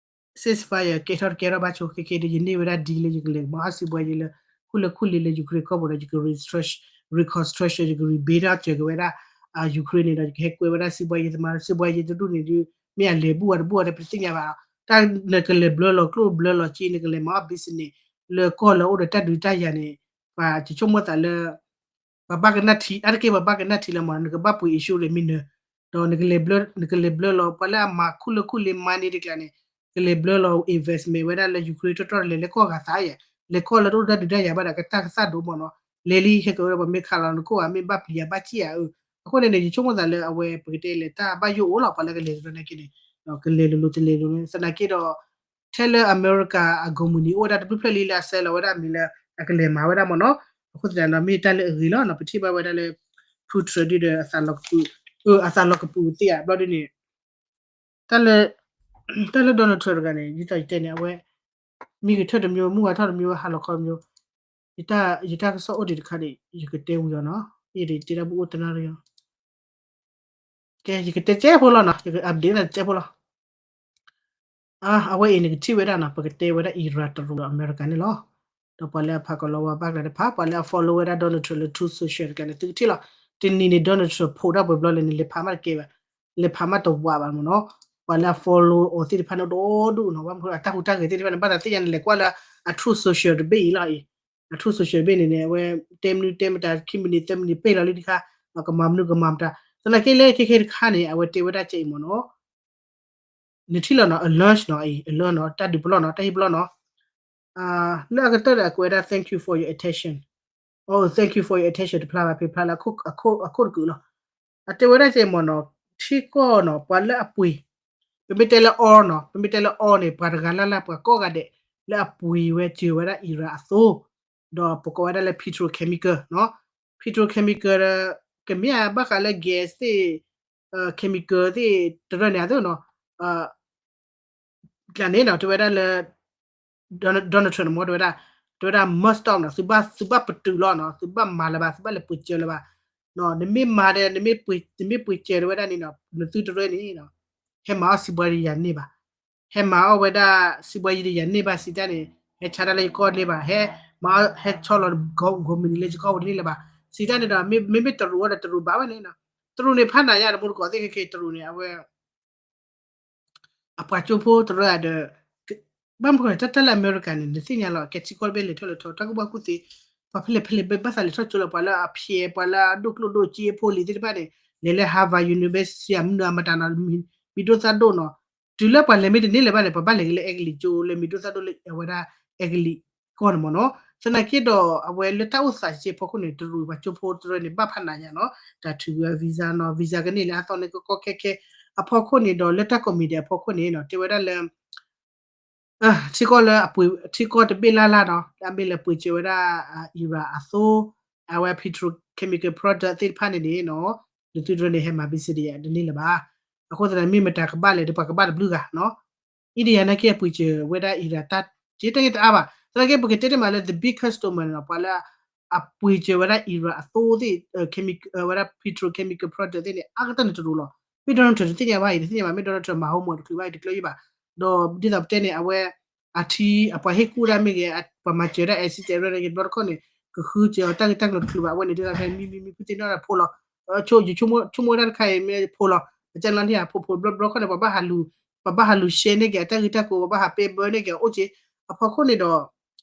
ceasefire ကဲထီၣ်တကဲထီၣ်ဘၣ်ဆိ ခဲက့ဒုး ယန့ၢ်ဝဲဒၣ် deal လၢယကလဲၤမၤအီၣ်စံးဘှဲယလၢ ခူၣ်လၢခူၣ်လ့လၢ Ukraine ကီၢ်ပူၤဒီး ယက reconstruction ယက rebuild ထီၣ်စၢၤက့ၤဝဲဒၣ် Ukraine န့ၣ်ဒီး ယကဟဲကွဲးဝဲဒၣ်စံးဘှါယံၤသမား စံးဘှါယံၤတဒူၣ်န့ၣ်ဒီး မ့ၢ်အလဲၤဘူၣ်အတဘူၣ်အတပတသ့ၣ်ညါဘၣ်လီၤ. တၢ်နကလဲၤဘျၢလီၤကျိၣ်ဘျၢလီၤစ့ နကလဲၤမၤအီၣ် business လၢကီၢ်လၢအအိၣ်ဒီးတၢ်ဒုးတၢ်ယၤန့ၣ် ပှၤယဆိကမိၣ်သးလၢ ပှၤဘၣ်ကနၣ်ထံ အါတက့ၢ်ပှၤဘၣ်ကနၣ်ထံလၢမ့ၢ် နကဘၣ်ပှ့ၤ insurance မ့ၢ်နၢၤ ဒီးနကလဲၤဘျၢ နကလဲၤဘျၢလီၤ ပှၤလၢအမၤခူၣ်လၢခူၣ်လ့မါန့ၣ်တကျါန့ၣ် ကလဲၤဘျၢလီၤ investment ဝဲဒၣ်လၢ Ukraine ထီၣ်ထီၣ်လဲၤလၢကီၢ်ဂၤသးယဲၢ် လဲၤကီၢ်လၢတအိၣ်တၢ်ဒုးတၢ်ယၤဘၣ်ဒီး ကတၢ်ကသၣ်ဒိၣ်မးနီၤ လဲၤလံဟဲကဝဲဒၣ်ပှၤမ့ၢ်ခးလီၤနခိၣ်ဧါ မ့ၢ်ဘၣ်ပျံၤဧါဘၣ်စံၣ်ဧါအၢ အဃိန့ၣ်န့ၣ် ယဆိကမိၣ်သးလၢအဝဲပကတဲလဲၤတၢ်ဘၣ်ယိၣ်အိၣ်လီၤ ပှၤလၢကလဲၤတရၢနာ်က့န့ၣ် ကလဲၤလိၤလိၤတလဲၤလိၤန့ၣ် သနာ်က့ဒီး ထဲလၢအမဲရကၤအ company အိၣ်ဝဲဒၣ်တဘျုးဖျၢၣ်လံလၢအဆဲးလီၤဝဲဒၣ်အမံၤလၢ အကလဲၤမၤဝဲဒၣ်မ့ၢ်နီၤ အဃိသတးဒီး မ့ၢ်တၢ်လၢအဂ့ၤလီၤနီၤ ပထံၣ်ဘၣ်ဝဲဒၣ်လၢ Putin ဒုဒီးအသးလီၤကပုာ် အသးလီၤကပုာ်သ့ဧါ ဘျီဒ်န့ၣ် တၢ်လၢ တၢ်လၢ Donald Trump တဂၤန့ၣ် ဒ်သိးယတဲန့ၣ် အဝဲ မံကထၢၣ်တမျိုး မုၢ်ဝါထီၣ်တမျိုး ဟးလီၤခီတမျိုး ယတၢ် ယတၢ်ကစီၣ်အိၣ်ဒံးတခါန့ၣ် ယကတဲဝံၤအီၤနီၤ အ့ၣ်ဒ်တ့တၢ်ဘူၣ်အိၣ်တနၣ်ရံၣ် ကဲ ယကတဲကဲဖိလီၤနီၤ ယက update နၤကဲဖိလီၤ အဝဲအံၤန့ၣ်ကထံၣ်ဝဲဒၣ်နီၤ ပကတဲဝဲဒၣ် Iran တရူးဒီးအမဲရကၤန့ၣ်လီၤ ဒီးပှၤလၢအဖးကီၤလီၤဝါဘၣ်ကျါတဖၣ် ပှၤလၢအ follow ဝဲဒၣ် Donald Trump လၢ Truth Social တကျါန့ၣ် သုကထံၣ်လီၤ တနံၤန့ၣ် Donald Trump ဖိးတၢ်ပှဲၤဘျီလဲၣ်န့ၣ် လဲၤဖးမးတကဲဘၣ် လဲၤဖးမးတဝးဘၣ်မ့ၢ်နီၤ ပှၤလၢအ follow အီၤသ့ၣ်တဖၣ်န့ၣ် ဒိၣ်ဒိၣ်နီၤ ဘၣ်မနုၤအတၢ်ဟူးတၢ်ဂဲၤသ့ၣ်တဖၣ်န့ၣ် ဘၣ်သးသ့ၣ်ညါန့ၣ် လဲၤကွၢ်လၢအ Truth Social တဘ့ၣ်အံၤလီၤအံၤ အ Truth Social တဘ့ၣ်န့ၣ်န့ၣ် အဝဲ တဲမနုၤတဲမတၤ ခံမံးနံး သၢမံးနံး ပ့ၢ်လီၤလံတခါ ကမၤမနုၤကမၤမတၤ သနာ်က့လၢခဲခဲတခါန့ၣ် အဝဲတဲဝဲဒၣ်ကဲအံၤမ့ၢ်နီၤ နထံၣ်လီၤနီၤ alert နီၤအံၤ alert နီၤ တၢ်ဒုးပလီၢ်နီၤ တၢ်ဟ့ၣ်ပလီၢ်နီၤ လၢအကတၢၢ်ဒီးအကွဲးဒၣ် thank you for your attention, oh thank you for your attention တဖျါဘၣ်ဖဲဖျါလၢအခိၣ်တကုာ်လီၤ အတဲဝဲဒၣ်ကဲမ့ၢ်နီၤ ထံကီၢ်နီၤ ပှၤလၢအပှ့ၤ ပမ့ၢ်တဲလၢ all နီၤ ပမ့ၢ်တဲလၢ all န့ၣ် ပှၤတဂၤလၢ်လၢ် ပှၤကိးဂၤဒဲး လၢအပှ့ၤဝဲစၢၤဝဲဒၣ် Iran အသိ ဒီးပကိးဝဲဒၣ်လၢ petrochemical နီၤ petrochemical ကမ့ၢ်ဘၣ်ဃးလၢ gas သ့ၣ် chemical သ့ၣ် တရၢန့ၣ်အသိနီၤ ကျးန့ၣ်နီၤ တဲဝဲဒၣ်လၢ Donald Trump န့ၣ်မ့ၢ်တဲဝဲဒၣ် တဲဝဲဒၣ် must stop နီၤ သုဘၣ်ပတုာ်လီၤနီၤ သုဘၣ်မၤလၢၤဘၣ် သုဘၣ်လဲၤပှ့ၤစၢၤလၢၤဘၣ် နမ့ၢ်မၤဒီး နမ့ၢ်ပှ့ၤစၢၤတဲဝဲဒၣ်န့ၣ်နီၤ နသုတရၢန့ၣ်နီၤ ဟဲမၤအီၣ်စံးဘှါယံၤယၤန့ၢ်ဘၣ် ဟဲမၤအီၣ်ဝဲဒၣ်စံးဘှါယံၤယၤန့ၢ်ဘၣ်စံးတၢ်န့ၣ် ဟဲဆါတၢ်လၢယကီၢ်န့ၢ်ဘၣ် ဟဲမၤအီၣ်ဟဲဆီလီၤ company လၢယကီၢ်ပူၤတန့ၢ်လၢၤဘၣ် စံးတၢ်န့ၣ်ဒီး မ့မ့ၢ်တရူးအီၤဒီးတရူးဘၣ်ဝဲန့ၣ်နီၤ တရူးန့ၣ်ဖးနးညါဒီး မူတကိးသ့ၣ်ခဲခဲတရူးန့ၣ် အဝဲ အပှၤကၠိဖိတရၢဒီး ဘၣ်မနုၤတၢ်လၢအမဲရကၤန့ၣ် နသ့ၣ်ညါလီၤ ကဲထံကီၢ်တဘ့ၣ်လဲၤထီၣ်လဲၤထီ တၢ်ကူၣ်ဘၣ်ကူၣ်သ့ ပှၤဖဲလဲၣ်ဖဲလဲၣ်ဘၣ်သးလဲၤထီၣ်ကၠိလီၤ ပှၤလၢအဖျဲး ပှၤလၢအဒိၣ်ကျိၣ်ဒိၣ်စ့ဖိလံၤသ့ၣ်တဖၣ်န့ၣ် လဲၤလၢ Harvard University အမနုၤအမတၤနီၤ မံၤဒိၣ်သၣ်ဒိၣ်နီၤ တုၤလၢပှၤလဲၤမ့ၢ်တန့ၢ်လၢၤဘၣ်န့ၣ် ပှၤဘၣ်လဲၤက့ၤလၢအဲကလံးကၠိလၢမံၤဒိၣ်သၣ်ဒိၣ်လၢအဝဲဒၣ်အဲကလံးကီၢ်န့ၣ်မ့ၢ်နီၤ သနာ်က့ဒီးအဝဲလၢတၢ်အိၣ်သးစ့အဖီခိၣ်န့ၣ် တရူးပှၤကၠိဖိတရၢန့ၣ် ဘၣ်ဖးနးညါနီၤ တၢ်ထုးဝဲ visa နီၤ visa ကန့ၢ်လၢအသီန့ၣ်ကကီခဲခဲ အဖီခိၣ်န့ၣ်ဒီးလၢတၢ်ကိးမံၤဒဲးအဖီခိၣ်န့ၣ်နီၤ တဲဝဲဒၣ်လၢ ထံကီၢ်လၢအပှ့ၤ ထံကီၢ်တဘ့ၣ်လၢ်လၢ်နီၤ လၢအမ့ၢ်လၢပှ့ၤစၢၤဝဲဒၣ် Iran အသိ အဝဲ petrochemical product သ့ၣ်တဖၣ်န့ၣ်န့ၣ်နီၤ နသုတရၢန့ၣ်ဟဲမၤ business တန့ၢ်လၢၤဘၣ် အဃိသတးန့ၣ် မ့ၢ်မတၤကဘၣ်လဲၣ်ဒီးပှၤကဘၣ်တဘျုးဂၤနီၤ India နာ်က့အပှ့ၤစၢၤဝဲဒၣ် Iran တၢ်က့တၢ်ဂ့ၢ်တအါဘၣ် သနာ်က့ပကတဲတမးလၢ the big customer န့ၣ်နီၤ ပှၤလၢ အပှ့ၤစၢၤဝဲဒၣ် Iran အသိသ့ၣ် ဝဲဒၣ် petrochemical product သ့ၣ်န့ၣ် အါကတၢၢ်န့ၣ်တရူးလီၤ မ့ၢ် Donald Trump တသ့ၣ်ညါဘၣ်အံၤ တသ့ၣ်ညါဘၣ် မ့ၢ် Donald Trump မၤ homework တချုးဘၣ်အံၤတကျၢၤယံၤဘၣ် ဒီးဒ်သိးပတဲန့ၣ် အဝဲ အထံ အပှၤဟ့ၣ်ကူၣ်ဒၣ်မ့ၢ်ဂ့ၤ ပှၤမၤစၢၤဒၣ် asset တရၢန့ၣ် ဘျီတခီၣ်န့ၣ် ကဃုစၢၤအီၤတၢ်ဂ့ၢ်တၢ်ကျိၤတချုးဘၣ် အဝဲန့ၣ်ဒ်သိးဖဲမံမံမံဖုသ့ၣ်နီၣ်ဒၣ်ဖိလီၤ ယဆိကမိၣ်ဝဲဒၣ်တခါအံၤမ့ၢ်ဖိလီၤ အကၢလီၤန့ၣ် ဖိဖိဘျီဘျီခီၣ်န့ၣ် ပှၤဘၣ်ဟးလူၤ ပှၤဘၣ်ဟးလူၤ share န့ၢ်က့ၤ အတၢ်ဂ့ၢ်တၢ်ကျိၤ ပှၤဘၣ်ဟးပဲဘၢန့ၢ်က့ၤ အိၣ်က့ အဖီခိၣ်န့ၣ်ဒီး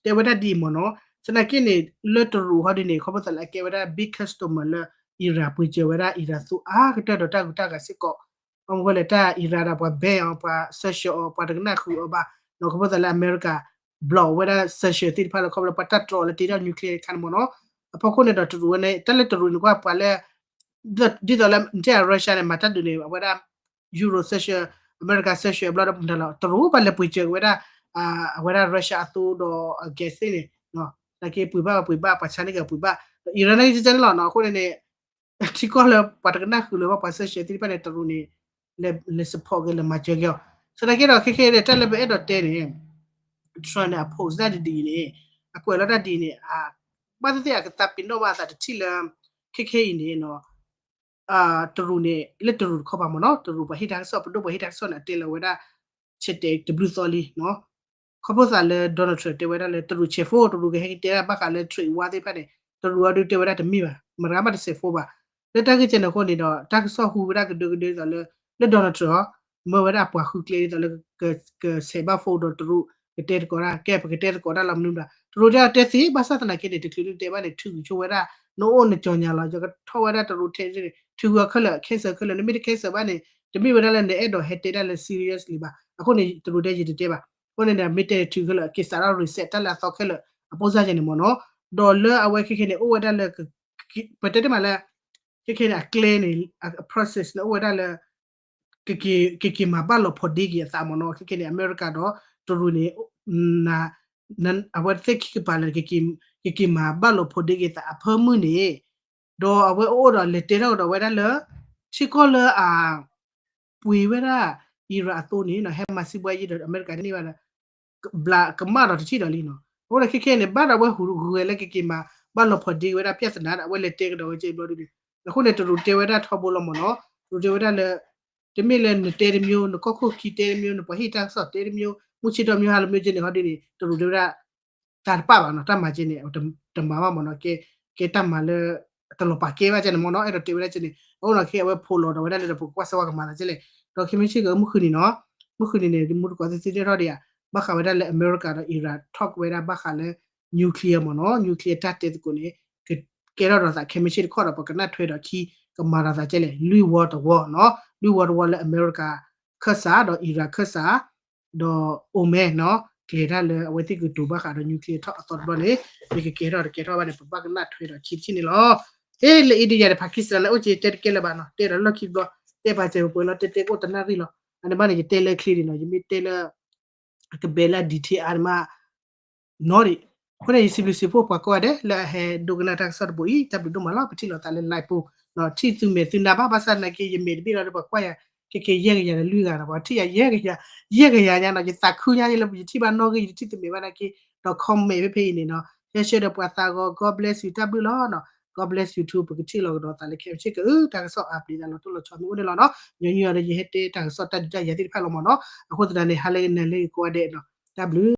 တဲဝဲဒၣ်ဒ်အံၤမ့ၢ်နီၤ သနာ်က့န့ၣ် လၢတရူးဟီဒ်န့ၣ် ခီဖျိသးလၢအကဲဝဲဒၣ် big customer လၢ Iran ပှ့ၤစၢၤဝဲဒၣ် Iran သိအါကတၢၢ်ဒီးတၢ်ဂုၤတၢ်ဂၤစ့ၢ်ကီး ဘၣ်မနုၤလဲၣ် တၢ် Iran ဒီးပှၤ ban အီၤ ပှၤ sanction အီၤ ပှၤတကနၣ်ဃုာ်အီၤဘၣ် ခီဖျိသးလၢအမဲရကၤ block ဝဲဒၣ် sanction သ့ၣ်တဖၣ်လၢ ခီဖျိပှၤတၢ်တြီအီၤလၢတ့ထီၣ် nuclear တခါန့ၣ်မ့ၢ်နီၤ အဖီခိၣ်န့ၣ်ဒီးတရူးဝဲန့ၣ် တၢ်လၢတရူးန့ၣ်ကွၢ်ပှၤလၢ ဒ်သိးလၢ တဲ Russia န့ၣ် မၤတၢ်ဒုးန့ၣ် အဝဲဒၣ် Euro sanction အမဲရကၤ sanction အဘျီဒီးမတၤလီၤ တရူးပှၤလဲၤပှ့ၤစၢၤက့ၤဝဲဒၣ် အဝဲဒၣ် Russia အသိဒီး gas သ့ၣ်န့ၣ် သနာ်က့ပှ့ၤဘၣ်ပှ့ၤဘၣ် ပှၤဆါန့ၢ်က့ၤပှ့ၤဘၣ် ဒီး Iran န့ၣ်ကကဲန့ၣ်လီၤနီၤ အဃိန့ၣ်န့ၣ် ထံကီၢ်လၢပှၤတကနၣ်ဃုာ်လၢၤဘၣ်ပှၤ sanction သ့ၣ်တဖၣ်န့ၣ် တရူးန့ၣ် လဲၤ support က့ၤ လဲၤမၤစၢၤက့ၤအီၤ သနာ်က့ဒီးခဲခဲန့ၣ် တၢ်လၢပအဲၣ်ဒိးတဲန့ၣ် Trump န့ၣ် အ post တၢ်ဒ်အံၤန့ၣ် အကွဲးလီၤတၢ်ဒ်အံၤန့ၣ် ဘၣ်သ့ၣ်သ့ၣ်အကသးပ့ၤနီၣ်ဘၣ်အသးတထံၣ်လၢ ခဲခဲအံၤန့ၣ် တရူးန့ၣ် လၢတရူးတခီပၤမ့ၢ်နီၤ တရူးပှၤဟ့ၣ်တၢ်ကစီၣ် ပဒိၣ်ပှၤဟ့ၣ်တၢ်ကစီၣ်န့ၣ် အတဲလီၤဝဲဒၣ် ဆဲးတဲာ်တဘျုးသီလံနီၤ ခီဖျိသးလၢ Donald Trump တဲဝဲဒၣ်လၢ တရူးဆဲးဖိ တရူးကဟဲက့ၤတဲဒၣ်ဘၣ်ဃးလၢ trade war သ့ၣ်တဖၣ်န့ၣ် တရူးအီၤဒုးတဲဝဲဒၣ်တမ့ၢ်ဘၣ် မတၤဂၤမးတဆဲးဖိဘၣ် လၢတၢ်ဂ့ၢ်ကဲန့ၣ်အဃိန့ၣ်ဒီး တၢ်ကစီၣ်ဟူဝဲဒၣ်ကဒုကဒုဒ်သိးလၢ လၢ Donald Trump မၢဝဲဒၣ်အပှၤဃုကျဲဒ်သိးလၢ ကဆဲးဘၣ် phone ဒီးတရူး ကတဲသကိးတၢ် ကဲ ပကတဲသကိးတၢ်လီၤမနုၤဘၣ် တရူးတဲအီၤတဲသ့ ဘၣ်ဆၣ်သနာ်က့န့ၣ် တချုးလၢနတဲဘၣ်န့ၣ် ထုးကွံာ်ဆိဝဲဒၣ် နအိၣ်နကၠီၤညါလီၤ ယကထီၣ်ဝဲဒၣ်တရူးထဲန့ၣ် ထုးကွံာ်အီၤခဲလၢာ် cancel ခဲလၢာ် နမ့ၢ်တ cancel ဘၣ်န့ၣ် တမ့ၢ်ဝဲဒၣ်လၢနအဲၣ်ဒိးဟဲတဲတၢ်လၢ seriously ဘၣ် အဃိန့ၣ် တရူးတဲယတတဲဘၣ် အဃိန့ၣ်ဒီး မ့ၢ်တဲထုးခဲလၢာ် က့ၤစးထီၣ် reset တၢ်လၢအသီခဲလၢာ် အပိၢ်စၢ်ကဲန့ၣ်မ့ၢ်နီၤ ဒီးလၢအဝဲခဲခဲန့ၣ် အိၣ်ဝဲဒၣ်လၢ ပတဲတ့ၢ်မးလၢ ခဲခဲန့ၣ် အကျဲန့ၣ် အ process န့ၣ် အိၣ်ဝဲဒၣ်လၢ ကက့ၤမၤဘၣ်လီၤဖိးဒ့က့ၤအသးမ့ၢ်နီၤ ခဲခဲန့ၣ် အမဲရကၤဒီးတရူးန့ၣ် အဝဲသ့ၣ်ခံကပၤလၢ ကက့ၤမၤဘၣ်လီၤဖိးဒ့က့ၤသးအဖၢမုၢ်န့ၣ် ဒီးအဝဲအိၣ်ဒီးလဲၤတဲထီၣ်ကဒီးဝဲဒၣ်လၢ ထံကီၢ်လၢအ ပှ့ၤဝဲဒၣ် Iran အသိးန့ၣ်နီၤ ဟဲမၤစံးဘှါယံၤဒီးအမဲရကၤတန့ၢ်ဘၣ်ဒီး ဘျးကမၣ်ဒီးတထံၣ်ဒီးလံနီၤ အဃိန့ၣ်ခဲခဲန့ၣ် ဘၣ်ဒီးအဝဲဟူးဂဲၤလၢကက့ၤမၤဘၣ်လီၤဖိးဒ့ဝဲဒၣ် ပြဿနာ ဒီးအဝဲလဲၤတဲကဒီးဝဲကဲဘျီဒုန့ၣ် အဃိန့ၣ် တရူးတဲဝဲဒၣ်ထီဘိလီၤမ့ၢ်နီၤ တရူးတဲဝဲဒၣ်လၢ တမ့ၢ်လၢနတဲတမျိုး နကီၢ်ခိၣ်ခံတဲတမျိုး နပှၤဟ့ၣ်တၢ်ကစီၣ်တဲတမျိုး မုၢ်ဆ့ၣ်ထီၣ်မ့ၢ်ဟါလီၤမ့ၢ်ကဲန့ၣ် ဟီဒုန့ၣ် တရူးတဲဝဲဒၣ် တၢ်တပာ်ဘၣ်နီၤ တၢ်မၤကဲန့ၣ် တမၤဘၣ်မ့ၢ်နီၤ ကဲ ကဲတၢ်မၤလၢ တလီၤပာ်ကဲဘၣ်ကဲန့ၣ်မ့ၢ်နီၤ အဲၣ်ဒိးတဲဝဲဒၣ်ကဲန့ၣ် အဃိနီၤ ခဲအဝဲဖိးလီၤဒီးဝဲဒၣ်လၢဒီးပကကွၢ်စၢၤဝဲကမၤသးကဲလဲၣ် ဒီးခဲမုၢ်ဆ့ၣ်ကမုၢ်ဃုနံၤနီၤ မုၢ်ဃုနံၤန့ၣ် မူတကိးသ့ၣ်သ့ၣ်တဲထီၣ်ဒံးဧါ ဘၣ်ဃးဝဲဒၣ်လၢအမဲရကၤဒီး Iran talk ဝဲဒၣ်ဘၣ်ဃးလၢ nuclear မ့ၢ်နီၤ nuclear တၢ်တဲသကိးန့ၣ် ကကဲထီၣ်ဒီးသးခဲမုၢ်ဆ့ၣ်တခီဒီး ပကနၢ်ထွဲဒီးခံ ကမၤဒီးသးကဲလဲၣ် လွံၢ်ဝီတဝီနီၤ လွံၢ်ဝီတဝီလၢအမဲရကၤခၢၣ်စး ဒီး Iran ခၢၣ်စး ဒီး Oman နီၤ ကျဲၤတၢ်လၢအဝဲသ့ၣ်ကတိၤဘၣ်ဃးဒီး nuclear talk အသီတဘျီန့ၣ် မ့ၢ်ကကဲထီၣ်တကဲထီၣ်ဘၣ်န့ၣ် ပဘၣ်ကနၢ်ထွဲဒီးခံတထံၣ်န့ၣ်လီၤ. ဟ့ လၢ India န့ၣ် Pakistan န့ၣ် အိၣ်က့ၤတဲတကဲလၢၤဘၣ်နီၤ တဲဒီးလီၢ်ခံဘျီ တဲပာ်စၢၤပှဲၤလီၤ တဲတဲကအိၣ်တနၣ်ရံၣ်လီၤ အန့ၣ်ဘၣ်န့ၣ် ယတဲလၢချ့ဒံးနီၤ ယမ့ၢ်တဲလၢ ကဘဲလၢအ detail အါန့ၣ်မး နီၣ်ဒံး အဃိန့ၣ် ယစံးဘျုးစံးဖှိၣ်ပှၤကိးဂၤဒဲး လၢအဟဲဒိကနၣ်တၢ်ကစီၣ်တဘိအံၤ တၢ်ဘျုးဒိၣ်မးလီၤ ပထံၣ်လိာ်သးလၢ live ပူၤ ထံၣ်သုမဲာ်သုနါဘၣ် ဘၣ်ဆၣ်သနာ်က့ ယမဲာ်တဘ့ၣ်လီၤဒီး ပှၤကွၢ်ယၤ ခဲခဲယဲၢ်ကယၤဒီးလွံၢ်ဂၤဒီး ပှၤထံၣ်ယၤယဲၢ်ကယၤ ယဲၢ်ကယၤညါနီၤ ယသးခုညါယလၢယထံၣ်ဘၣ်နီၣ်ဂံၢ် ယတထံၣ်သုမဲာ်ဘၣ်နာ်က့ ဒီး comment ဖဲဖဲအံၤန့ၣ်နီၤ share share ဒီးပှၤသးဂီၤ God bless you တၢ်ဘျုးလီၤနီၤ God bless you too ပကထံၣ်လိာ်ကဒီးသးလၢခဲမုၢ်ဆ့ၣ်ကအု တၢ်ကစီၣ်အါပျံၤသးလီၤတိၢ်လီၤဆီမ့ၢ်အိၣ်န့ၣ်လီၤနီၤ ညီနုၢ်အီၤဒီး ယဟဲတဲတၢ်ကစီၣ်တၢ်ဒုးတၢ်ယၤသ့ၣ်တဖၣ်လီၤမ့ၢ်နီၤ အဃိသတးန့ၣ် ဟါလၢဂ့ၤနၤလၢဂ့ၤကိးဂၤဒဲးနီၤ တၢ်ဘျုး